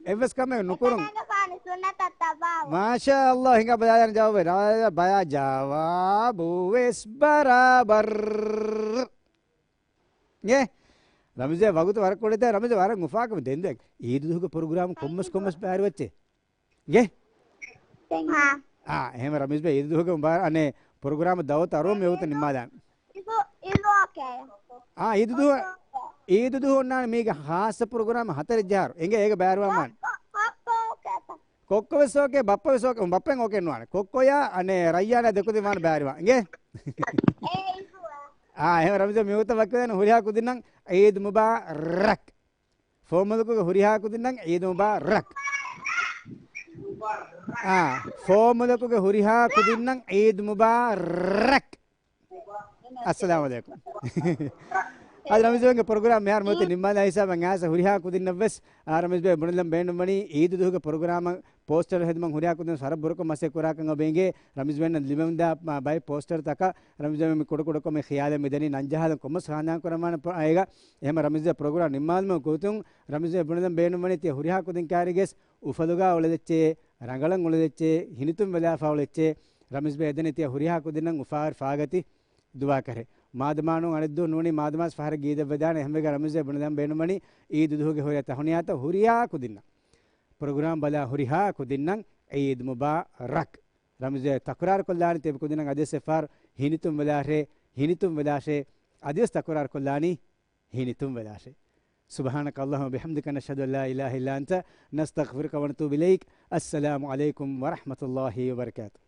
އެއްވެސް ކަމެއް ނުކުރުން. އެކަލޭގެފާނު ސުންނަތަށް ތަބާވުން. މާޝާ ﷲ، ހިނގާ ބަލާލަން ޖަވާބެއް. ރާ-، ބަޔާ ޖަވާބު ވެސް ބަރާބަރް. އޭ، ރަމީޒް ވަގުތު ވަރަށް ކުޑަތަ، ރަމީޒް ވަރަށް އުފާކަމެއް ދެން ދެ. ޢީދު ދުވަހުގެ ޕްރޮގްރާމް ކޮންމެސް ކޮންމެސް ބައިވެރިވެއްޗޭ. އޭ؟ ހާ. އާ، އެހެން ރަމީޒް ބޭ ޢީދު ދުވަހުގެ މުބާރަ-، އަނެއް ޕްރޮގްރާމް ދައުވަތު އަރުވަން މިވަގުތަށް ނިންމާލާން. އާ، ޢީދު ދުވަހު، ޢީދު ދުވަހު އޮންނާނެ މީގެ ޚާއްޞަ ޕްރޮގްރާމް ހަތަރެއް ޖަހާއިރު. އެނގޭ އޭގެ ބައިވެރިވާން. ކޮއްކޮ ވެސް އޯކޭ، ބައްޕަ ވެސް އޯކޭ، ބައްޕައެއް އޯކޭ ނުވާނެ. ކޮއްކޮޔާ އަނެއް ރައްޔާނާ ދެކުދިން ވާނެ ބައިވެރިވާން. އިނގޭ؟ އާ، އެހެން ރަމީޒް މިވަގުތަށް ވަކިވެލާނަ ހުރިހާ ކުދިންނަށް ޢީދު މުބާރަކް. ފޯމުލަކުގެ ހުރިހާ ކުދިންނަށް ޢީދު މުބާރަކް. އާ، ފޯމުލަކުގެ ހުރިހާ ކުދިންނަށް ޢީދު މުބާރަކް. އައްސަލާމު ޢަލައިކުމް. އަދި ރަމީޒް ބޭގެ ޕްރޮގްރާމް މިހާރު މިއޮތީ ނިންމާލާ ހިސާބަށް އައިސް ހުރިހާ ކުދިންނަށް ވެސް، އާ، ރަމީޒް ބޭ ބުނެލަން ބޭނުންވަނީ ޢީދު ދުވަހުގެ ޕްރޮގްރާމަށް ޕޯސްޓަރު ހެދުމަށް ހުރިހާ ކުދިން ވަރަށް ބުރަކޮށް މަސައްކަތް ކުރާކަން އޮވެގެން ރަމީޒް ބެންނަށް ލިބެމުންދާ މާ ބައެއް ޕޯސްޓަރުތަކަށް ރަމީޒް ބެން މި ކުޑަކުޑަކޮށް މި ޚިޔާލެއް މިދަނީ ނަންޖަހާލަން ކޮންމެސް ހާނދާން ކުރަމާނެ ޕ-، އޭގަ އެހެމަ ރަމީޒް ޕްރޮގްރާމް ނިންމާލުމަށް ގޮތުން ރަމީޒް ބެ ބުނެލަން ބޭނުންވަނީ ތިޔަ ހުރިހާ ކުދިން ކާރިގެސް އުފަލުގާ އުޅެދެއްޗޭ، ރަނގަޅަށް އުޅެދެއްޗޭ، ހިނިތުން ވެލާފާ އުޅެއްޗޭ، ރަމީޒް ބެ އެދެނީ ތިޔަ ހުރިހާ ކުދިންނަށް އުފާވެރި ފާގަތި ދުވާކަރެ. މާދަމާނު އަނެއްދުވަހު ނޫނީ މާދަމާސް ފަހަރަށް ގީދަށް ވެދާނެ އެހެންވެގެން ރަމީޒް ބެ ބުނެލަން ބޭނުންވަނީ އީދު ދުވަހުގެ ހުރިހާ ތަހުނިޔާތައް ހުރިހާ ކުދިންނަށް. ޕްރޮގްރާމް ބަލާ ހުރިހާ ކުދިންނަށް ޢީދު މުބާރަކް. ރަމީޒް ތަކުރާރު ކޮށްލާނީ ތިބި ކުދިންނަށް އަދިވެސް އެއްފަހަރު ހިނިތުން ވެލާށޭ، ހިނިތުން ވެލާށޭ، އަދިވެސް ތަކުރާރު ކޮށްލާނީ ހިނިތުން ވެލާށޭ. سبحانك اللهم وبحمدك، نشهد أن لا إله إلا أنت، نستغفرك ونتوب إليك. السلام عليكم ورحمة الله وبركاته.